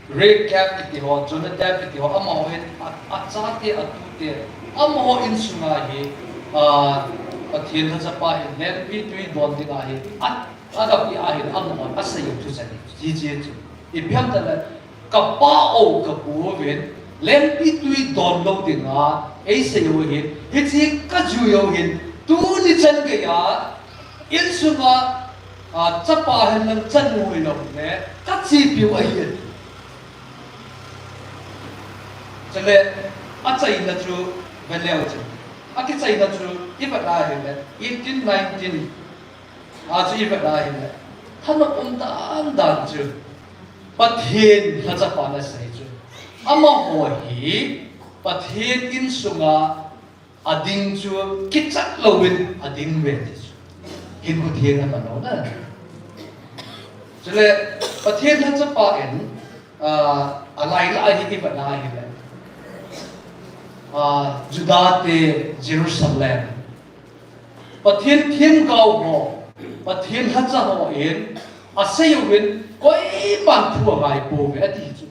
Rechab kiti ho, Jonadab kiti ho, amaho hin, a, achate, atute, amaho insunga hi, ah, Pathen lhachapa hin, lengpitwi don dinga hi, a, agapeh a hin, amaho, asei u thucheng hi, hiche chu. Ipi ham itile, Kapa u kapu uvin, lengpitwi donlou dinga, eisei u ahin, hiche kajui u ahin, tuni chan geiya, insunga, a, chapa henlang chanu hilou le, kachepiu ahi. Chule, achaina chu, veleu chun. Akichaina chu, ivet a hile, eighteen nineteen, a chu ivet a hile, thanop um dan dan chu. Pathen lhachapan asei chu. Amaho hi Pathen insunga ading chu kichat louvin ading uve ti chu. Hinkho theng aman lou na. Chule Pathen lhacha pa in, ah, alai lah a hi ivet na hile, ah, Judah te Jerusalem, Pathen themgao ho, Pathen lhacha ho in asei uvin koiman thu angai pouve ati chu.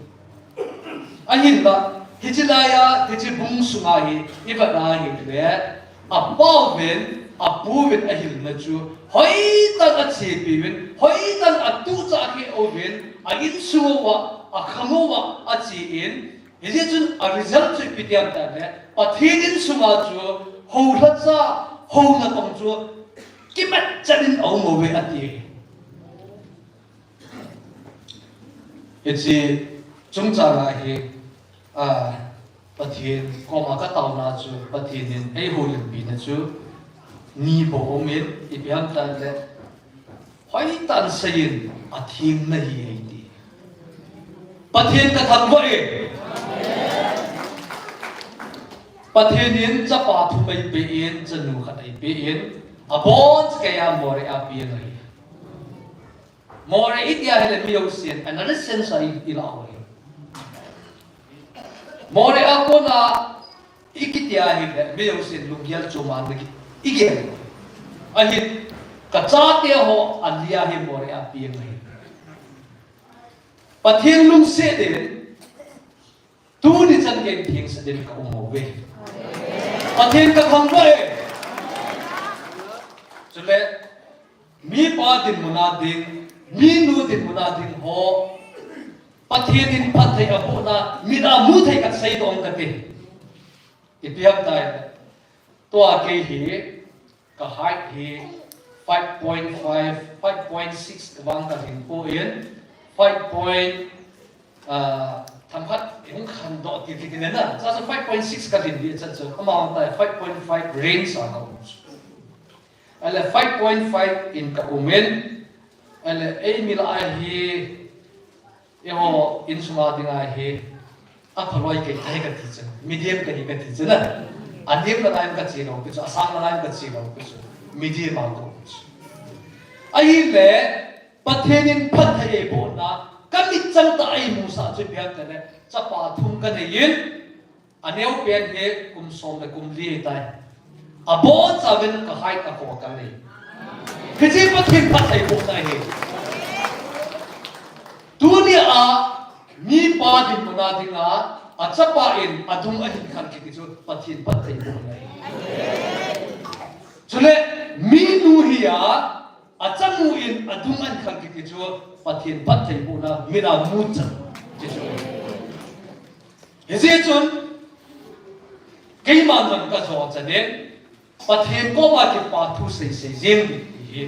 Ahinla, hiche laiya, hiche bung sunga hi ivet na hile, apauvin, apuvin ahilna chu hoitah in achepi uvin, hoitah in atuhchah khe uvin, a insung uva, akhang uva ache in, hijeh chun a result chu ipi ti ham itile, Pathen insunga chu hou lhacha, hou natong chu kimatchet in aum uve ati. Hiche chungchang a hi, ah, Pathen koma kataona chu, Pathen in eihoulimpi na chu ni bou um in, ipi ham itile, hoitah in seiyin, atheng nahi eiti. Pathen kathangvah e. Pathen in chapa thum eipeh in, chanu khat eipeh in, abonchauva Moriah a apeng ahi. Moriah iti ahile mi jousen, another sense a i, ilah u ahi. Moriah a kona ikiti ahile, mi jousen lunggel chom a na ki, igel. Ahin, kachate ho, alia hi Moriah a apeng ahi. Pathen lungset in, tuni chan gei thengse din ka um uve. Pathen kathangvah e. Chule, mipa dinmun a ding, minu dinmun a ding ho, Pathen in phatthei abohna, mit a mu thei khat seidoh ing kate. Ipi ham itile, tua kei hi, ka height hi five point five, five point six vang kalhin poi, five point, ah, themkhat hung khandoh ti kiti nen a, chuche five point six kalhin ding chan chu, amavang tai five point five range a ka um chu. Ahile five point five in ka um in, ahile eimi lah a hi, eiho insunga dinga hi, aphalou kei thei kati chu, medium kahi kati chu na. Anem nalai kache lou pi chu, asang nalai kache lou pi chu, medium a ka um chu. Ahile, Pathen in phatthei eibohna, ka mitchang tah a eimusah chu ipi ham itile, chapa thum kanei in, aneo pen hi kum som le kum li ahitai. Abonchauvin ka height a kho kal e. Hiche Pathen phatthei bohna ahi. Tunia, mipa dinmun a dinga, achapa in adung ahin khang kiti chu Pathen phatthei bohna ahi. Chule, minu hi a, achanu in adung ahin khang kiti chu Pathen phatthei bohna, mit a mu chan. Hiche chu. Hijeh chun, keiman jong kajo chan in, Pathen koma kipa thu seisei jeng ding ti hi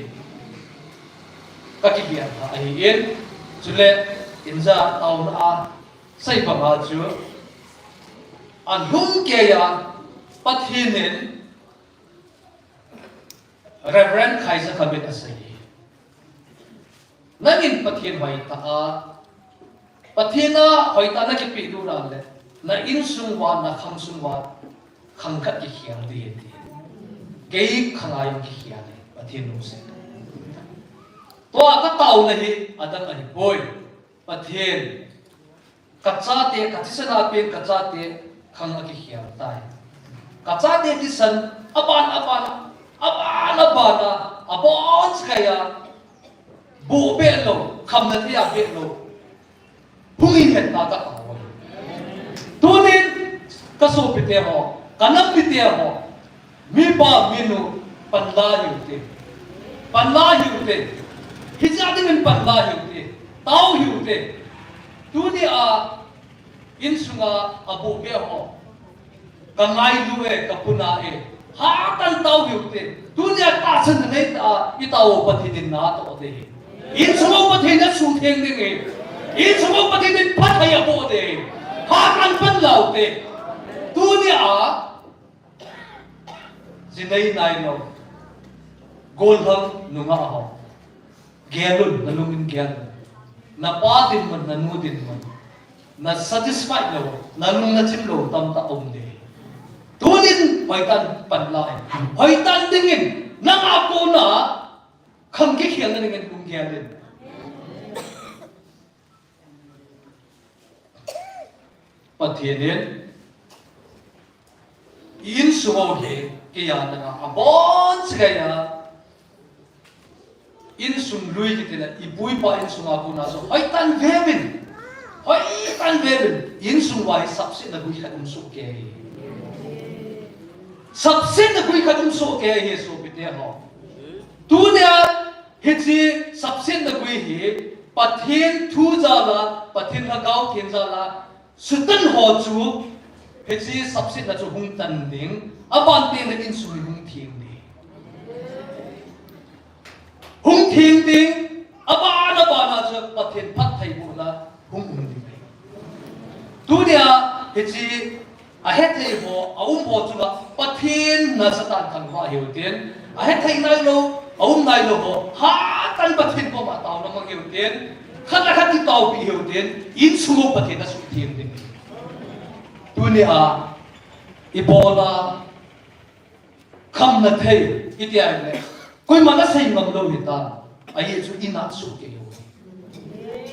kakigel lha ahi in, chule inja taona a sei banga chu, alhumkeiya Pathen in Reverend Khaisa Khamit asei. Nangin Pathen hoitah a, Pathen a hoitah a nakipeh lut a le, na insung uva, na khang sung uva, khang khat kikhel ding ahi ti. Kei khang a jong kikhel e, Pathen lungset. Tua kataona hi adang ahipoi. Pathen, kachate, kathisan a pen kachate khang akikhel tai. Kachate thisan aban, aban, aban, aban a, abonchauva, boh beh lou, khamna thei a beh lou. Hung hihen tia katao e. Tunin, kasopite ho, kanam mite ho, mipa, minu, panla hiu hite. Panla hiu hite. Hiche a dingin panla hiu hite. Tao hiu hite. Tunia, insunga aboh beh ho, kangailu e, kapuna e. Hatah in tao hiu hite. Tunia tahsan nanei tah a, itao Pathen in natoh ding ahi. Insung u Pathen in asuhtheng ding ahi. Insung u Pathen in phatthei aboh ding ahi. Hatah in panla u hite. Tunia, jinei nailou, gollhang nungah ho, gel un, nalungin gel un. Napa dinmun, nanu dinmun. Na satisfied lou, na lung na chim lou tamtah um ding. Tunin hoitah in pan lai. Hoitah dingin nang a kona khang kikhelna dingin lunggel in. Pathen in insung ho hi kei a nang a abon cheh a, insung lui kiti le, ipu ipa insung a kona chu hoitah in veuvin, hoitah in veuvin, insung uva hi sapsetna gui khat um soh kei hi. Sapsetna gui khat um soh kei hi, sopite ho. Tunia hiche sapsetna gui hi Pathen thu jal a, Pathen Lhagao Theng jal a sutan ho chu hiche sapsetna chu hung tan ding, aban teng le insung hi hung theng ding. Hung theng ding, aban aban a chu Pathen phattheibohna hung um ding. Tunia hiche ahethei ho, aum ho chunga Pathen nasatah in thangvah hiu tin, ahethei nailou, aum nailou ho hatah in Pathen koma taona mang hiu tin, khat le khat kitaopi hiu tin, insung u Pathen asuhtheng ding. Tunia ibola khamna thei iti ahile, koiman asei ngam lou hita. Ajeh chu inah soh kei u.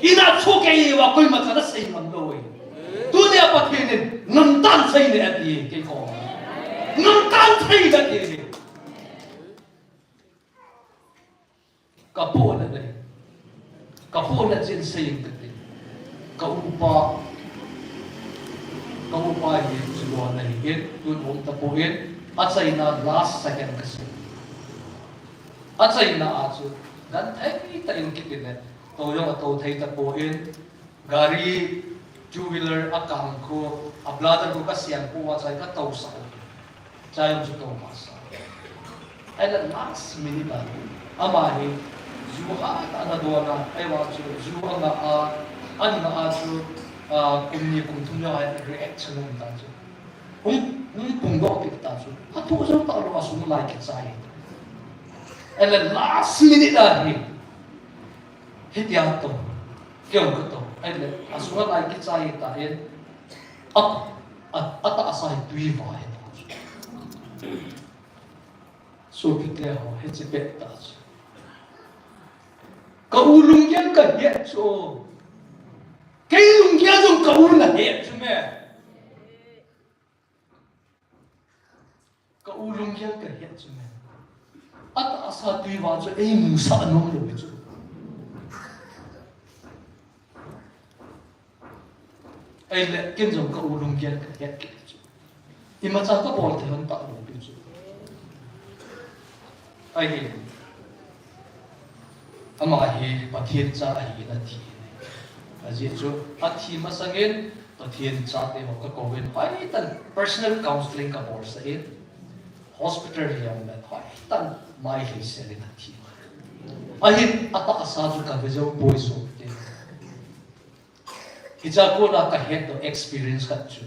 Inah soh kei uva koiman chan asei ngam lou e. Tunia Pathen in ngamtah in seine ati e, kei koma. Ngamtah in seine ati e. Kapohna nei. Kapohna cheh in sei inge kati. Ka upa, ka upa hi chulou ahi in, tun aum tapon, achaina last second kasei. Achaina a chu genthei tah in kiti le, tou jong atou thei tapon, gari two wheeler akang khu, a bladder khu kasiang poi, achai katousah u. Chai jong chu tou masa. Ahile last minute a, ama hi ju hatah in ana don a, ahivang chu ju anga a, anga a chu, ah, kum ni kum thum jong a reaction um ta chu. Hung, hung pungdoh kit ta chu. Athoh jou talou, asunga lai kichai. Ahile last minute a hi, hitia tou, kei jong katou. Ahile asunga lai kichai tan, a, a, atahsa hi tui vah ahi ta chu. Sopite ho, hiche pettah chu. Ka u lunggel kahet chu. Kei lunggel jong ka u nahet chu me. Ka u lunggel kahet chu me. Atahsa tui vah chu eimusah nom lou chu. Ahile, ken jong ka u lunggel kahet kit chu. Imacha kabol thei hon talou pi chu. Ahi. Ama hi Pathen cha ahi nathi. Ajeh chu, athi masangin, Pathen chate ho kakouvin, hoitah in personal counseling kabolsah in. Hospital hi aum le, hoitah in mai lhei sel in athi. Ahin, atahsa chu kave jou poi sopite. Hichea kona kahet doh experience khat chu.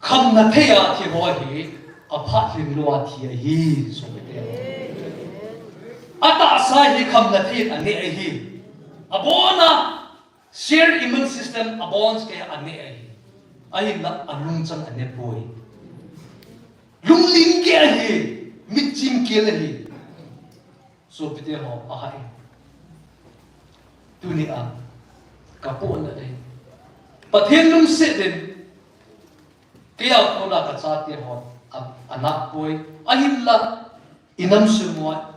Khamna thei a thi ho hi, aphat lhinglou a thi ahi, sopite. Atahsa hi khamna thei in ane ahi. Abon a, shared immune system abon cheh a ane ahi. Ahinla alungchang ane poi. Lungling kei ahi, mitching kei ahi. Sopite ho, ahai. Tunia kapohna nei. Pathen lungset in, kei a kona kachate ho, a, anah poi. Ahinla, inam sung uva,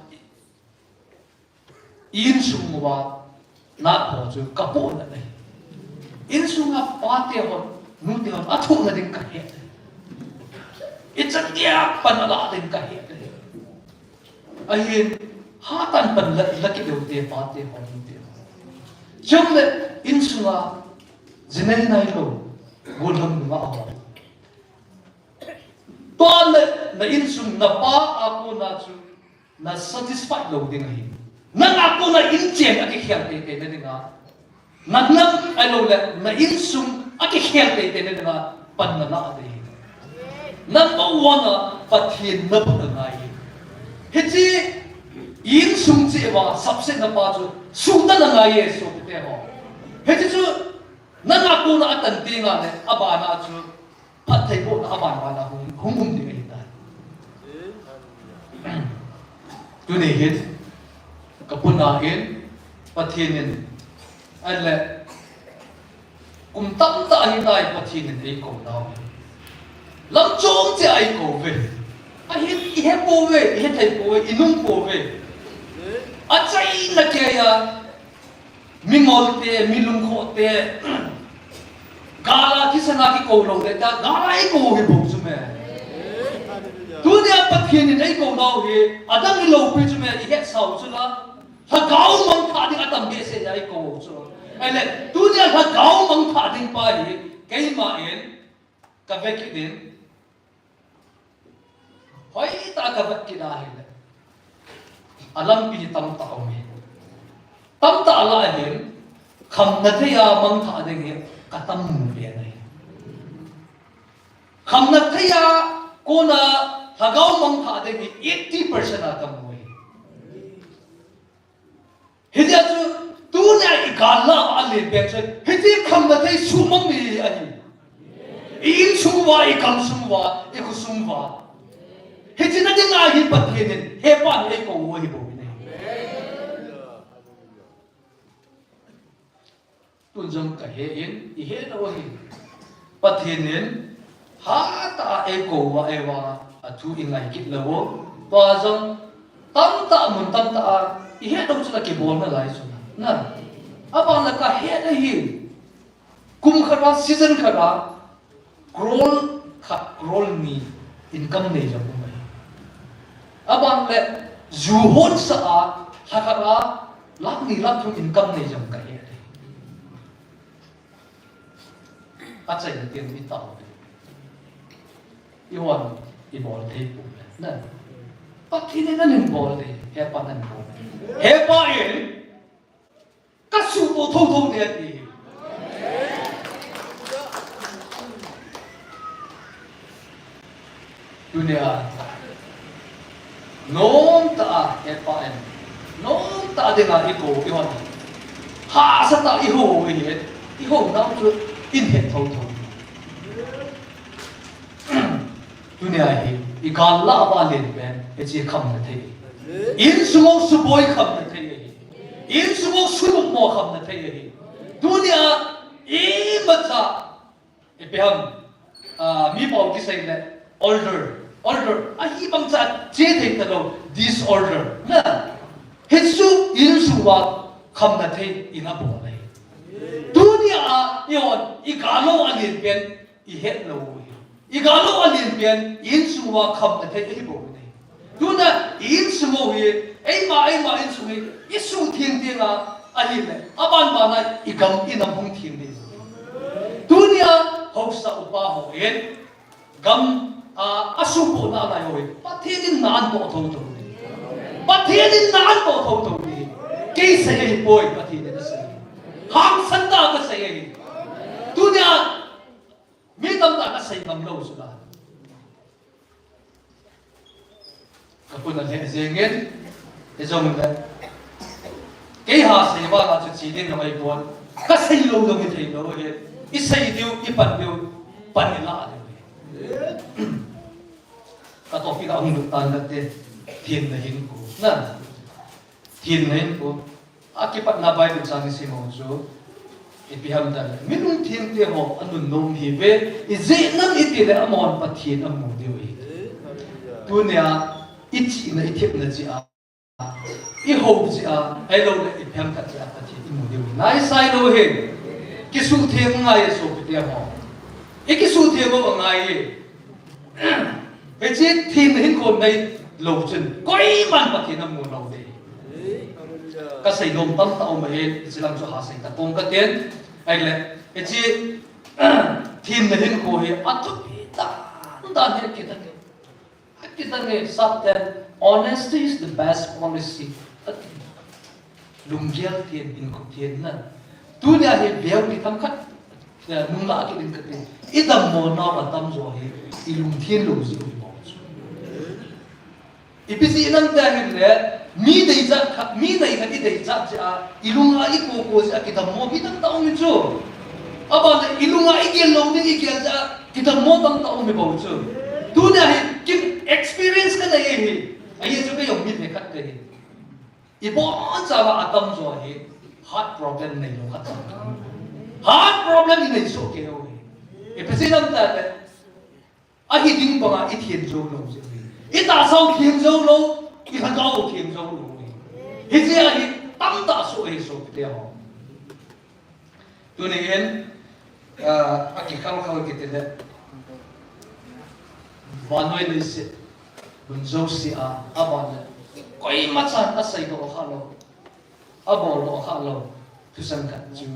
insung uva, nat ho chu kapohna nei. Insunga pate hon, nute hon, athohna ding kahet. Ichan dia pan alah ding kahet. Ahin, hatah in pan la, la kit ute pate hon, nute hon. Chule, insunga, jinei nailou, gollhang nunga hon. Tua le, na insung, napa a kona chu, na satisfied lou ding ahi. Nang a kona inchen akikhel teitei na dinga. Na nam ahilou le, na insung akikhel teitei na dinga pan nala ding ahi. Number one a Pathen nabol angai. Hiche insung cheh uva sapsetna pa chu suhtan angai e sopite ho. Hiche chu Nanga kona atan tenga le, abana chu phattheibohna abanbana hung, hung um ding ahitai. Tuni hin, kapuna hin, Pathen in, ahile, kum tamtah ahitai Pathen in eikou nau hi. Lam chom cheh a eikou uve. Ahin, ihe pouve, ihe thei pouve, inung pouve. Achaina keiya, Mingol te, milungkhoh te, gala thisan a kikou lou le ta, gala eikou hi bou chu me. Tunia Pathen in eikou nau hi, adang hilou pi chu me, ihetsau chu la, lhagao mangthah ding atam behseh a eikou chu. Ahile, tunia lhagao mangthah ding pa hi, keima in, kave kit in, Hoitah a kavet kit ahile, alampi tamtah aume. Tamtah lah hin, khamna thei a mangthah ding hi katam mu pen ahi. Khamna thei a kona lhagao mangthah ding hi eighty percent a kamu ahi. Hitia chu, tunia i gal lah a alen pen chu, hiche khamna thei sumang ni ahi. I insung uva, i gamsung uva, i khosung uva. Hiche na dinga hi Pathen in, hepa in eikou u ahi bou in ahi. Tun jong kahe in, ihe lou ahi. Pathen in, hatah a eikou uva, eiva, athu i ngai kit lou u. Tua jong, tamtah mun tamtah a, ihe lou chu la kibol nalai chu la. Na, abang la kahe na hi. Kum khat a, season khat a, crore khat, crore ni income nei jong um ahi. Abang le, ju hon sa a, lha khat a, lakh ni lakh thum income nei jong kahe ahi. Achaina teng mi tao. I hon, i bol thei pouve. Na. Pathen in ahin bol thei, hepa in ahin bol thei. Hepa in, kasuhtoh thotho ding ahi. Tunia, nomtah a, hepa in, nomtah a dinga eikou, i hon. Hahsatah a ihou, i het, ihou nau chu, in het thotho. Tunia hi, i gal lah a alen pen, hiche khamna thei. Insung u suboi khamna thei ahi. Insung u sulukmo khamna thei ahi. Tunia, imacha, ipi ham, ah, mi pao kisei le, order, order, ahibang cha che thei talou, disorder. Na, hichu insung uva khamna thei in abol ahi. Tunia a, i hon, i gal lah a alen pen, i het lou u hi. I gal lah a alen pen, i insung uva khamna thei ahi bou in ahi. Tuna, i insung u hi, eima, eima insung hi, i suhtheng teng a, ahile, abanbana, i gam i nam hung theng ding. Tunia, haosa upa hon, gam, a, asuhbohna lai ho hi, Pathen in na antoh thotho ding. Pathen in na antoh thotho ding. Kei sei ahi poi, Pathen in asei. Hangsan tah a kasei ahi. Tunia, Mi tamtah in asei ngam lou chu la. Kapuna lheh jeng in, hijongle. Kei ha sei vang a chu che ding na mai pon. Kasei lou jong hithei lou hi. I sei diu, i pan diu, pan i la diu hi. Ka topic a hung lut tan kate, thenna hinkho. Na. Thenna hinkho. Akipatna Bible chang isim u chu, ipi ham tile, mi lungtheng te ho anunnom hi ve, ijeh inem itile amahon Pathen amu diu ahi. Tunia, ichihna, ithepna cheh a, ihou cheh a, ahilouleh ipi ham khat cheh a Pathen imu diu ahi. Naisai lou hi, kisuhtheng ngai e sopite ho. Ikisuhtheng u angai e. Hiche thenna hinkho nei lou chun, koiman Pathen amu lou ding. Kasei nom tamtah um ahin, hiche lang chu ha sei ta pong katen. Ahile, hiche thenna hinkho hi athupi dan dan hi akitan e. Akitan e, sap ten, honesty is the best policy. Lunggel then, hinkho then na. Tunia hi veu ni themkhat, eh, nung lah kit in kati. I dammo nau atamjo hi, i lungthen lou jeh u hi bou chu. Ipi jeh inem tia hile, mi deichat khat, mi nei khat i deichat jeh a, i lung a i koko jeh a kidammo mi tamtah um chu. Aban le ilunga igel lou ding, igel ja, kidammo tamtah um hi bou chu. Tunia hi, ki experience kanei hi. Ahi chu kei jong mi lekhat kahi. Ibon chauva atamjo hi heart problem neilou khat. Heart problem inei soh kei u hi. Ipi jeh ham itile, ahi ding banga ithem jou lou jeh hi. Itahsa u them jou lou, ilhagao u them jou lou hi. Hijeh a hi tamtah soh ahi sopite ho. Tuni in, ah, akikhalkhal kiti le, vannoi leiset, mun jouse a, aban le, koimachan aseidoh khalou, aboldoh khalou, thusan khat chu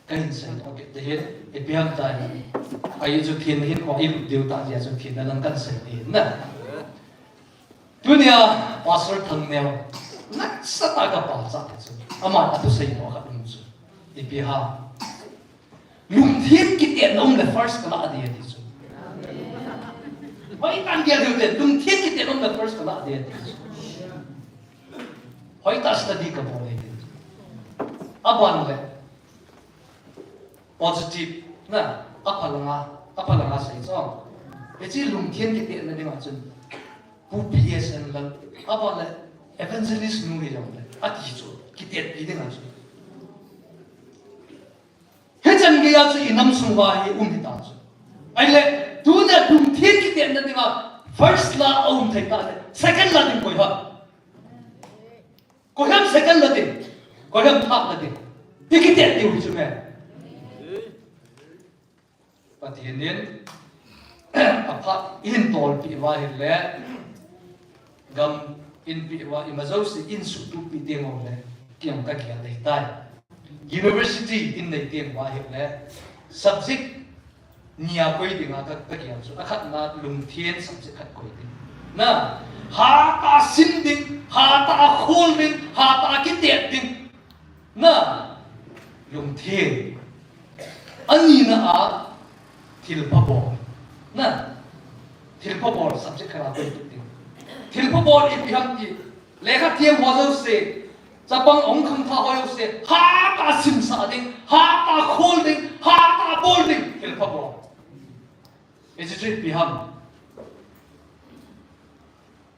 kahin seidoh kit ding ahin, ipi ham itile, ahi chu thenna hinkho ilut diu tah jeh a chu thenna lang kahin sei ding ahi na. Tunia Pastor Thangneo, nasatah a kapachat chu, aman athusei mo khat um chu, ipi ham, lungthem kitetna um le first kalah ding ati chu. Hoitah in gel diu te, lungthem kitetna um le first kalah ding ati chu. Hoitah study kabol ahi ti chu. Aban le, positive na, aphalanga, aphalanga sei chu. Hiche lungthem kitetna dinga chun, Pu P S N Lal, aban le, evangelist nu hi jongle, ati chu kitetpi dinga chu. Hichan geiya chu inam sunga hi um hita chu. Ahile, tunia lungthem kitetna dinga first la aum thei tah le, second la ding koi ham? Koi ham second la ding? Koi ham third la ding? Ikitet diu hi chu me. Pathen in aphat ihin tolpeh uva ahile, gam inpeh uva, ima jouse in suhtuppeh teng uva le, kei jong kagel ding ahitai. University in nei teng uva ahile, subject ni a koi dinga ka, kagel chu, akhatna lungthem subject khat koi ding. Na, hatah a sim ding, hatah a khol ding, hatah a kitet ding. Na, lungthem. Anina a, thilpha bol. Na, thilpha bol subject khat a koi ding. Thilpha bol ipi ham ti, lekha them ho jouse, chapang hung khangthah ho jouse, hatah a simsah ding, hatah a khol ding, hatah a bol ding, thilpha bol. Hiche chu ipi ham?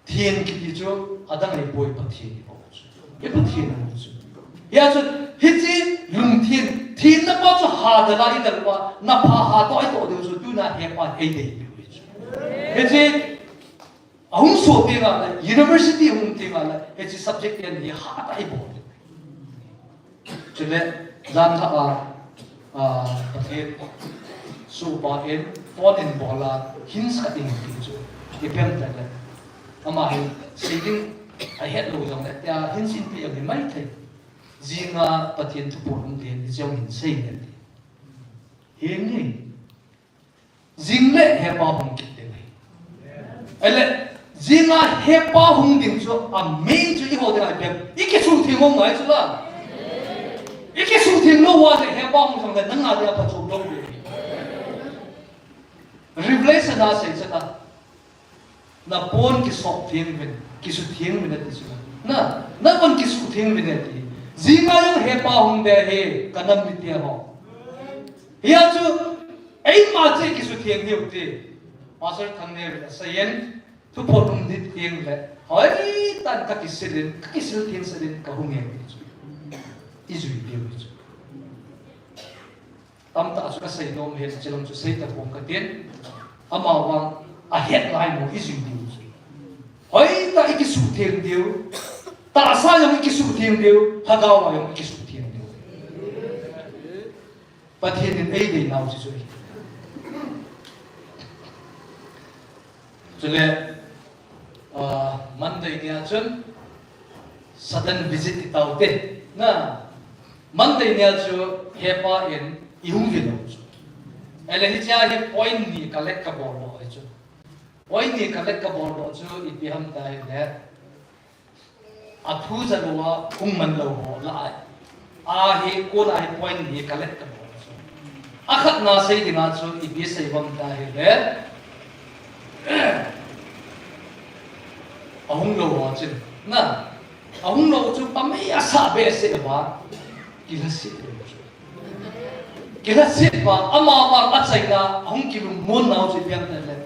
Then kiti chu adang ahipoi, Pathen hi bou chu. Hi Pathen ahi chu. Hia chu, hiche lungthem, thenna pa chu hadal a idal uva, napha hatoh itoh diu chu, tuna hepa eidei diu hi chu. Hiche, ahung soh teng le, university hung teng le, hiche subject ten hi hatah a ibol diu. Chule, jan thah a, a, Pathen sohpa in, phone in bol a, hints khat eihin pe chu, ipi ham itile, ama hi, sei ding ahet lou jongle, tia hints eihin pe jong hi maithei. Jinga Pathen thuphon um ding, hiche jong hin sei inge ati. Henge. Jing le hepa hung kit ding ahi. Ahile, jinga hepa hung ding chu a main chu eiho dinga ipi ham? Ikisuhtheng lou ngai chu la. Ikisuhtheng lou uva le hepa hung sang le nanga dinga phachom lou ding ahi. Revelation a sei chu ta. Napon kisuhtheng uvin, kisuhtheng uvin ati chu. Na, napon kisuhtheng uvin ati. Jinga jong hepa hung ding ahi, ka nam mite ho. Hia chu, eima cheh kisuhtheng diu ti. Pastor Thangneo in asei in, thuphon um ding teng le, hoitah in kakisil in, kakisil theng sel in kahung e ti chu. Ijui diu hi chu. Tamtah chu kasei nom ahin, chuleh chu sei tapong katin. Amavang ahet lai mo ijui diu chu. Hoitah ikisuhtheng diu. Tahsa jong ikisuhtheng diu. Lhagao a jong ikisuhtheng diu. Pathen in eidei nau chu chu. Chule, ah, Monday nia chun sudden visit itaute. Na, Monday nia chu hepa in ihung vil u chu. Ahile hichea hi point ni collect kabol lou ahi chu. Point ni collect kabol lou chu ipi ham itile, athu jalouva hung man lou ho lah a hi, kona hi point ni collect kabol chu. Akhatna sei dinga chu ipi sei uvem itile, ahung lou ho chun, na, ahung lou chu pamei asah behseh uva, kilhaset lou chu. Kilhaset pa, ama vang achaina, ahung kilungmon nau chu ipi ham itile,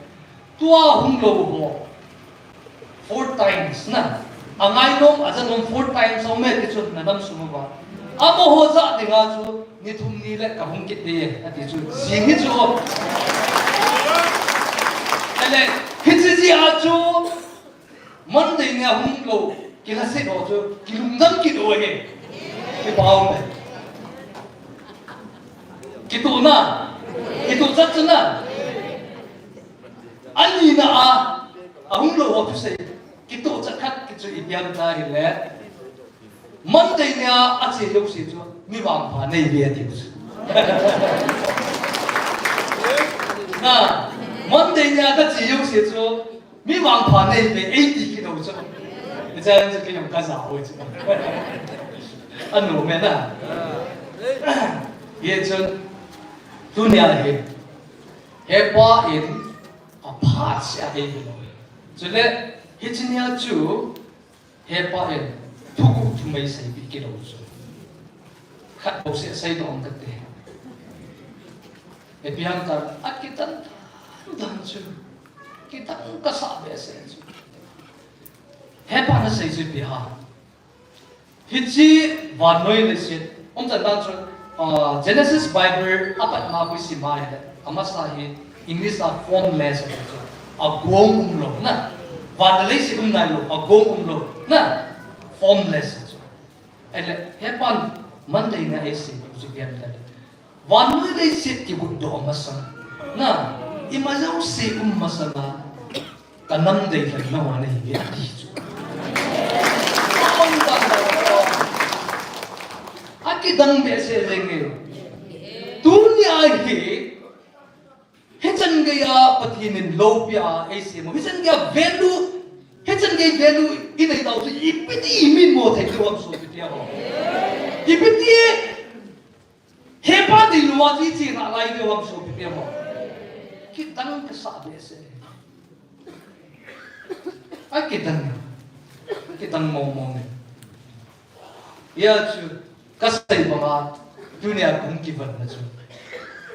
tua hung lou ho four times na. Angainom, ajanom four times aume ti chun na nam sung uva. Amaho jah dinga chu ni thum ni le kahung kit ding e, ati chu. Jing hi chu. Ele, hiche jeh a chu Monday nia hung lou, kilhaset ho chu, kilungdam kit u ahi. Kipa ume. Kitohna. Kitohchat chu na. Anina a, ahung lou ho thusei. Kitohchat khat kit chu ipi ham itile, Monday nia ache jouse chu, mi vangpha neiuve ati chu. Na, Monday nia kache jouse chu, mi vangpha neiuve, eiti kit u chu. Ichan chu kei jong kaja u chu. Anom e na. Hichun, tunia hi, hepa in aphat seh a eilou. Chule, hiche nia chu, hepa in thuguh thum eiseipeh kit u chu. Khat bou seh seidoh ing kate. Ipi ham itile, akidang dan chu. Kidang kasah behseh chu. Hepan asei chu ipi ham. Hiche vannoi leiset, umchan dan chu, ah, Genesis Bible apatna khu isim a ahile, amasa hi English a formless ati chu. Agong umlou na. Van le leiset um nailou, agong umlou na. Formless ati chu. Ahile, hepan Monday nia eisei chu ipi ham itile, vannoi leiset kibutdoh masang, na, ima jouse um masang a, kanam deilhenna ho nahiuve ati chu. Akidang behseh jenge. Tunia hi, hichan geiya Pathen in loupia eisem u, hichan geiya value, hichan gei value inei tau chu, ipi ti imin mo thei diu ham sopi teho. Ipi ti hepa deilou a chu iche nalai diu ham sopi teho. Kidang kasah behseh. Akidang, kidang mong mong e. Hia chu, kasei banga, tunia kahung kivanna chu.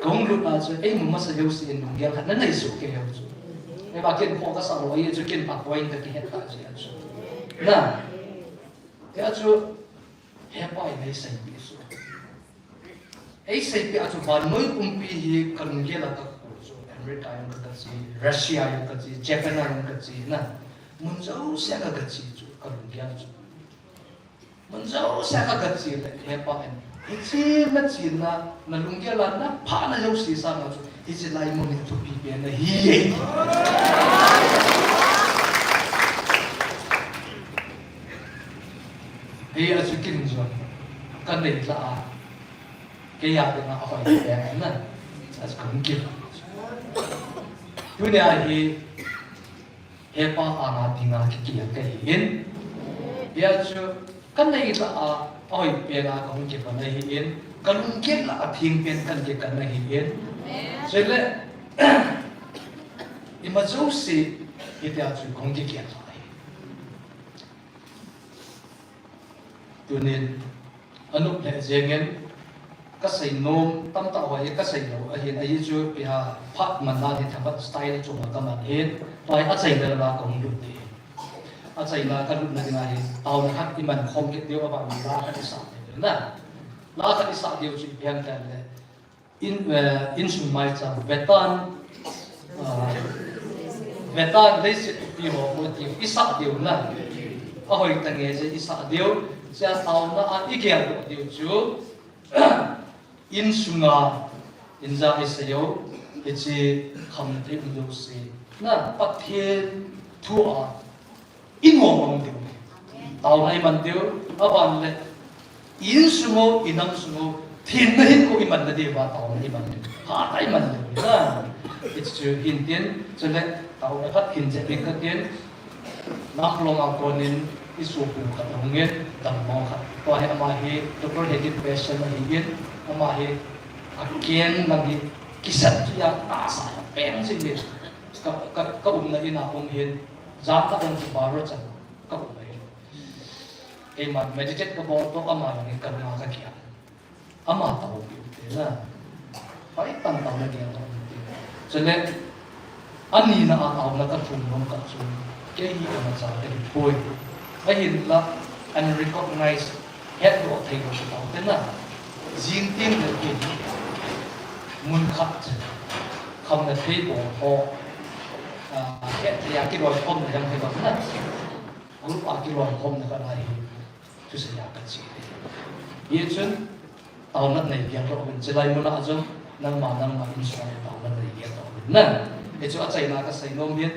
Kahung lutna chu, eimu masa jouse in lunggel khat nanei soh kei u chu. Hiva ken kho kasah lou, hia chu ken a point kakihet tah jeh a chu. Na, hia chu, hepa in eiseipeh chu. Eiseipeh a chu vannoi pumpi hi kalunggel a kakhol chu, America jong kaga che, Russia jong kache, Japan jong kache na. Mun jousea kaga che chu, kalunggel chu. Mun jousea kaga che le, hepa in, hiche nachena, nalunggel a naphahna jouse sanga chu, hiche lai mun hi thupi pen ahi. Hia chu kin jong, kanei lah a, keiya dinga ahoi pen na, achu kahung kit. Tunia hi, hepa anga dinga kikiang kahin. Hia chu, kanei lah a, ahoi pen a kahung kipan ahin, kalunggel lah a theng pen kakikan ahin. Chule, ima jouse, hitia chu kahung kikiang ahi. Tunin, anop lheh jengin, kasei nom tamtah ho hi kasei lou ahin, ahi chu ipi ham, phat manna hi thabat style chunga kaman ahin, tua hi achaina lama kahung lut ding ahi. Achaina kalutna dinga hi, taona khat iman khom kit diu, aban la khat isah diu na. La khat isah diu chu ipi ham itile, In, eh, insung maicham, vetan, ah, vetan leiset thupi ho, mo ti, isah diu na. Ahoi tange je isah diu, sia taona a igel doh diu chu, insunga, inja isei u, hiche khamthei um jouse. Na, Pathen thu a, inom mang diu. Taona iman diu, aban le, insung u, inam sung u, thenna hinkho iman na diuva, taona iman diu. Hatah a iman diu. Na, hichu hin tin, chule, taona khat hin jep ding katin, Namlong a konin, isopi khat ahungin, dammo khat. Tua hi ama hi, Doctor Hegin patient ahin, ama hi, akeng lang hi, kisat chu ya, tahsa, peng jing hi. Ka, ka, ka umna in a um hin, jan khat in chu baro chan ka um ahi. Keiman meditate ka bol toh ama in kalunga ka kiang. Ama tao piu te na. Pai tang tang na ding a ti. Chule, ani na a au na ka thum nom ka chu. Kei hi ka ma cha ka hi poi. Ahin la, unrecognized, het lo thei lo si tau te na. Jing tin le tin. Mun khat. Kham na thei bong ho. Ah, het thei a kiloi khom na yang thei lo na. Group a kiloi khom na ka na hi. Thusei a ka chi. Hichun, taona nei gel ro min, chilai mun a jong, nangma, nangma insung a taona nei gel ro min. Na, hichu achaina ka sei nom hin,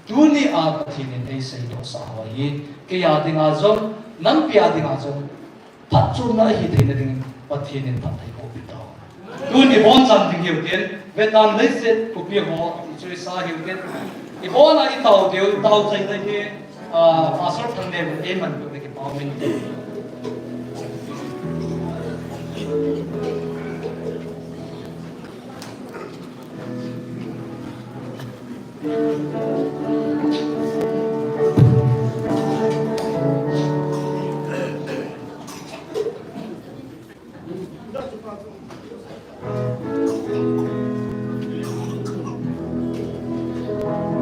tuni a Pathen in ei seidoh sa ho hi, kei a ding a jong, nampi a ding a jong, phatchomna ahi theina ding, Pathen in phatthei boh pi tau. Tun i boncham ding hiu tin, vetan leiset khopi ho, i chu i sa hiu tin. I bon a i tao diu, tao chaina hi, ah, Pastor Thangnem in ei man got na kipah min tin.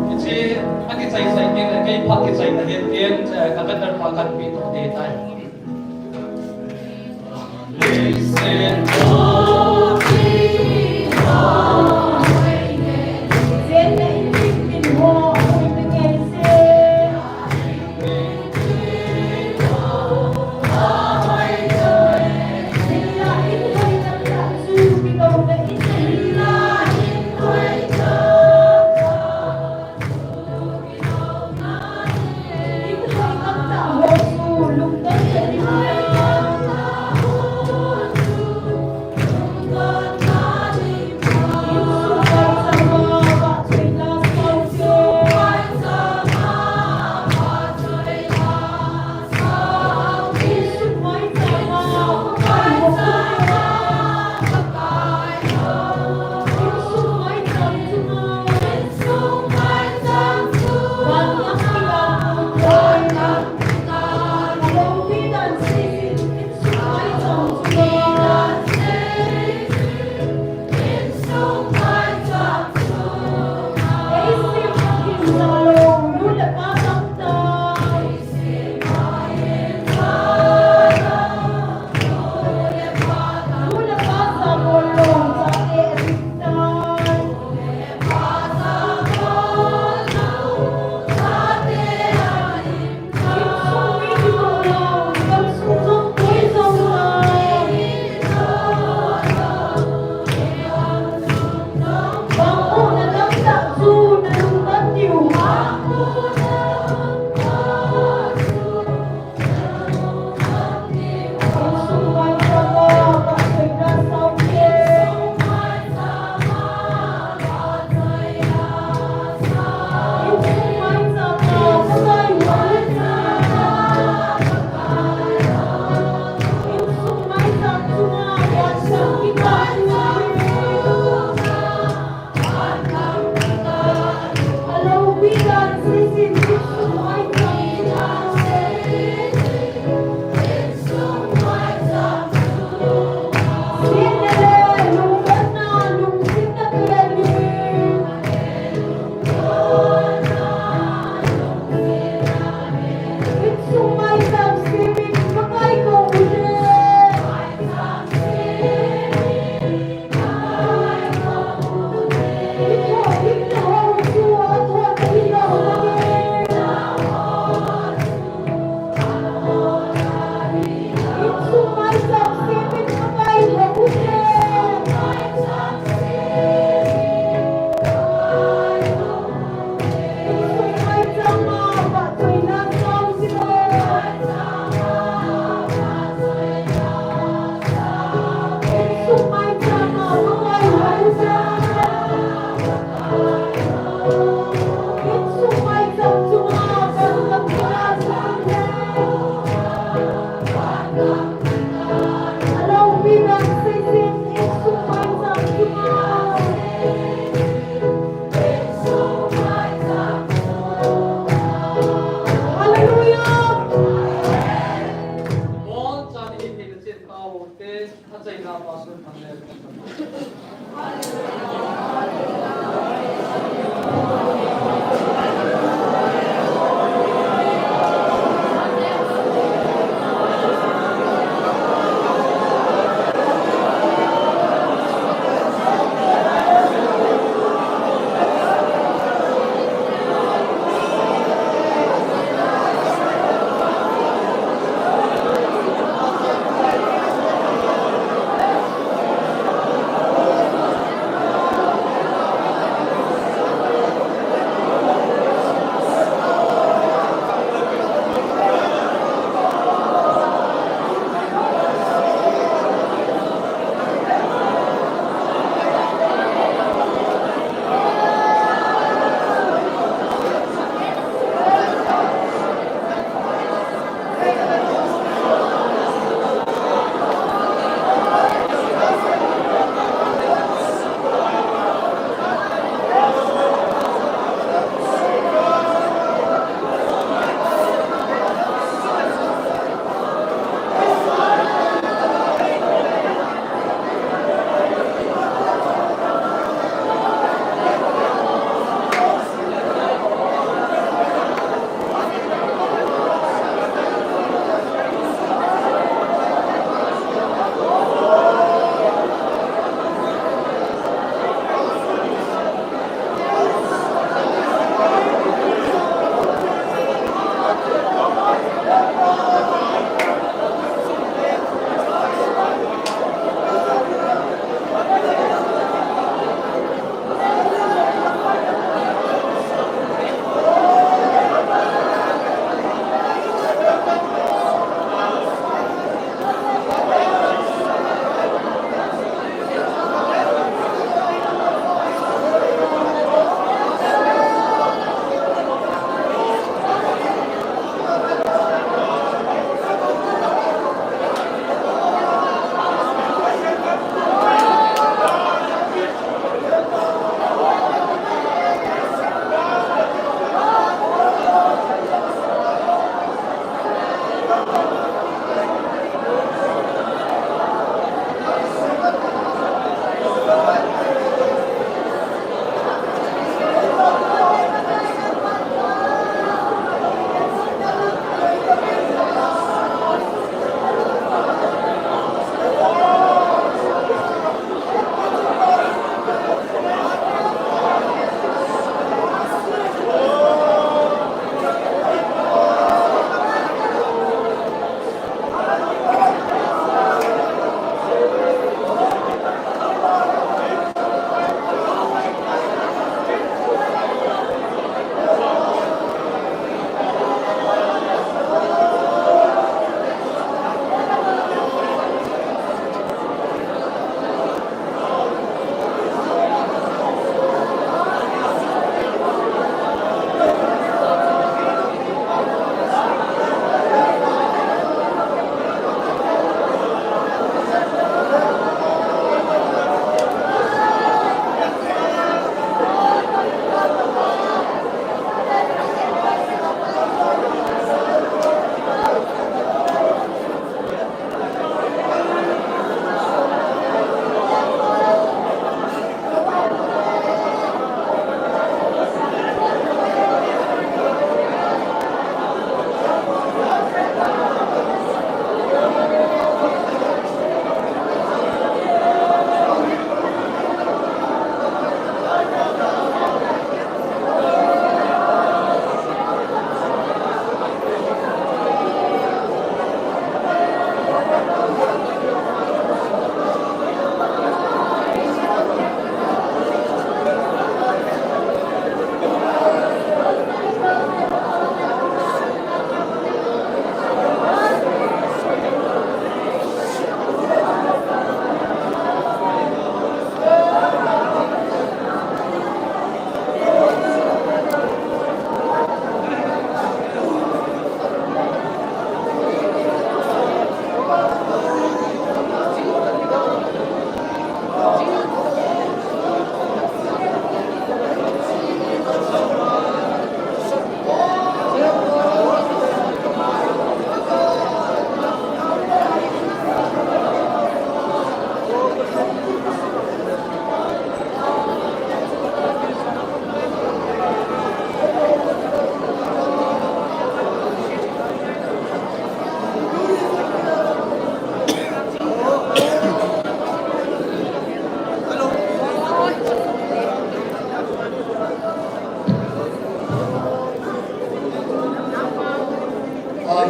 Hiche, akichai chai teng le, kei phat kichai na hin tin, eh, ka vetan pa kan pi to te tai.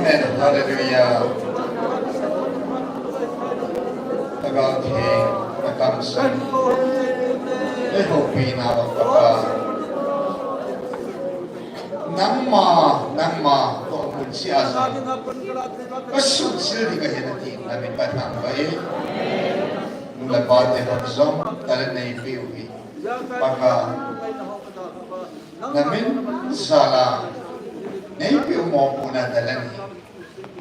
Amen. Hallelujah. Lhagao Theng, na kamsang. Eihoupina uva Pakai. Nangma, nangma, toh mun sia sa. Ka sung sil di ka hin ati, na min ka thang ba e. Nu le pa te hon jong, talent nei peh u hi. Pakai. Na min jal a, nei peh u mopohna talent hi.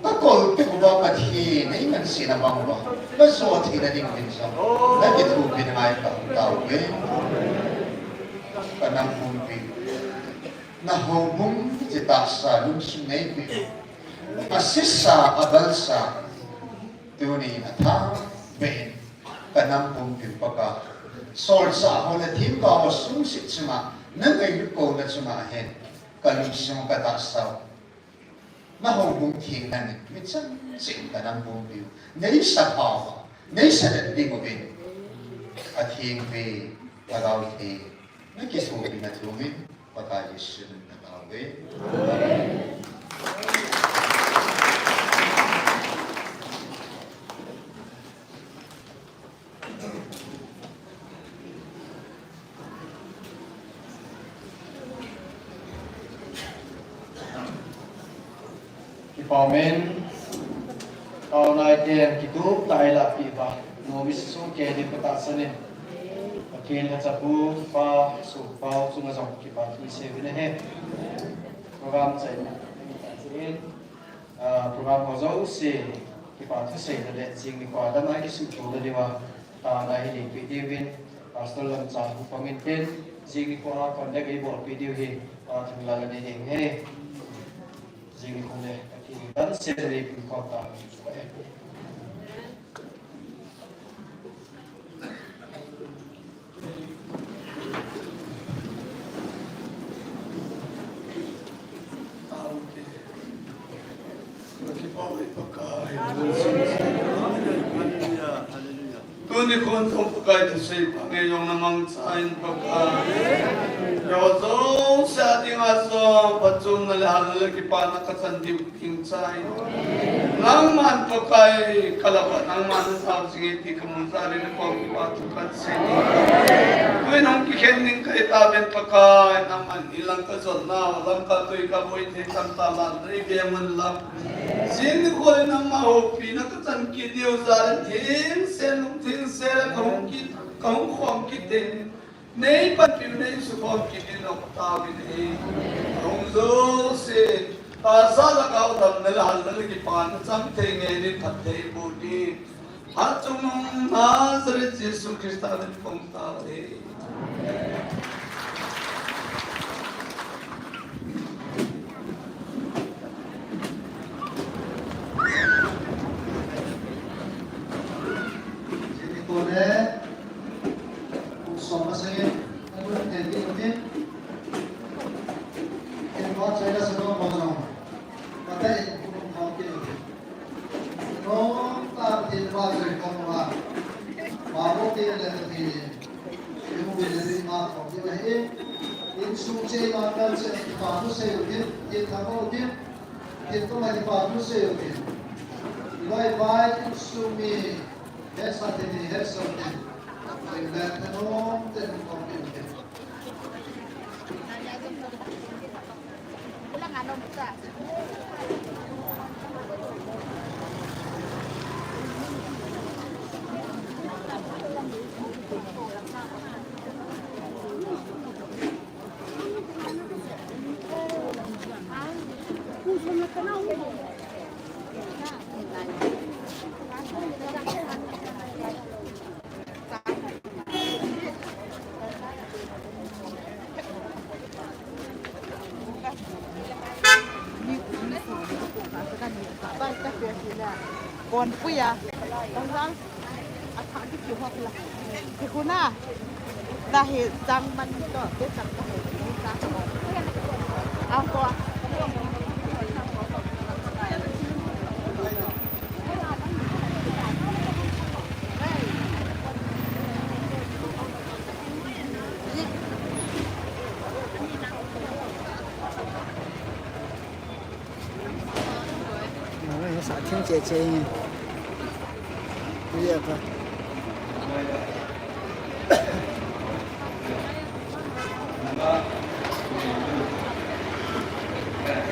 Ka kol peh uva Pathen, nei ngansena bang uva. Ka jo theina ding uvin jong. Na kithopina ngai ka hung tao uve. Ka nam pumpi. Na houbung kiti tahsa lungsung nei peh u. A sesa, a balsa. Tuni a tha pen. Ka nam pumpi Pakai. Solchah ho le themgao ho sungset chunga, na ngailut kouna chunga hin. Ka lungsung ka tahsa. Na houbung theng nangin, mi chan cheh in ka nam pumpi u. Nei sa pha uva, nei sa det ding uvin. A theng ve, Lhagao Theng. Na kithopina thu min, Pakai Jesu min in ka tao uve. Kipa umin, taona iten kitup tah a eilah peh uva, Nomsa Songkeng in patahsan in, Pathen lhachapu, Pa, Sopau chunga jong kipa thu isei uvin ahi. Program chaina, Ah, program ho jouse, kipa thu seina le jing nikho a dam a kisuhtouna diuva, taona hi neipeh diuvin, Pastor Lamcha hung pang intin, jing nikho a conduct eibolpeh diu hi, Pa Thanglal in eiheng e. Jing nikho le, Pathen in damsel neipeh khom tauhen. Tuni khun thum Pakai thusei pha ngei jong na mangcha in Pakai. Keiho jouse a dinga jong phachomna le halna le kipana kachan diu ding chai. Nangman Pakai, ka lhagao nangman najao jing e ti kamu jal in nakom kipa thu kasei e. Tuin hung kikhen ding kahi tauvin Pakai, nangman in lang kajotna, lam katui kaboi thei tamtah lah in neive mun lang. Jing nikho in nangma houpina kachan kit diu jal in theng sen lung theng sen le kahung kit, kahung khom kit thei. Nei panpiu, nei sukhom kit in um tauvin ahi. Ahung jouse, tahsa lhagao damna le halna le kipana chang thei ngen in phatthei boh in. Hatchungnung Nazareth Jesu Christa min in kahung tao ahi. Jing nikho le, kum som masang in, amun thei ding uvin. Ken mo chai la sa dong mo jong. Pathen in kum thong kit uvin. Nong ta Pathen pa chai khom uva. Pa bo te le Pathen in. Yu ve le ri ma khom kit ahi. Insung chei ma kan chei pa thu sei uvin. Kin thang uvin. Kin to ma pa thu sei uvin. Vai vai insung mi. He sa te ni, he sa te. Kin le te nong te nong khom kit uvin. Kon puya. Tang tang. Athah kiti hok la. Kikuna. Tahi jang man to, te jang to. Ako. Thing che che hi. Tuya pa.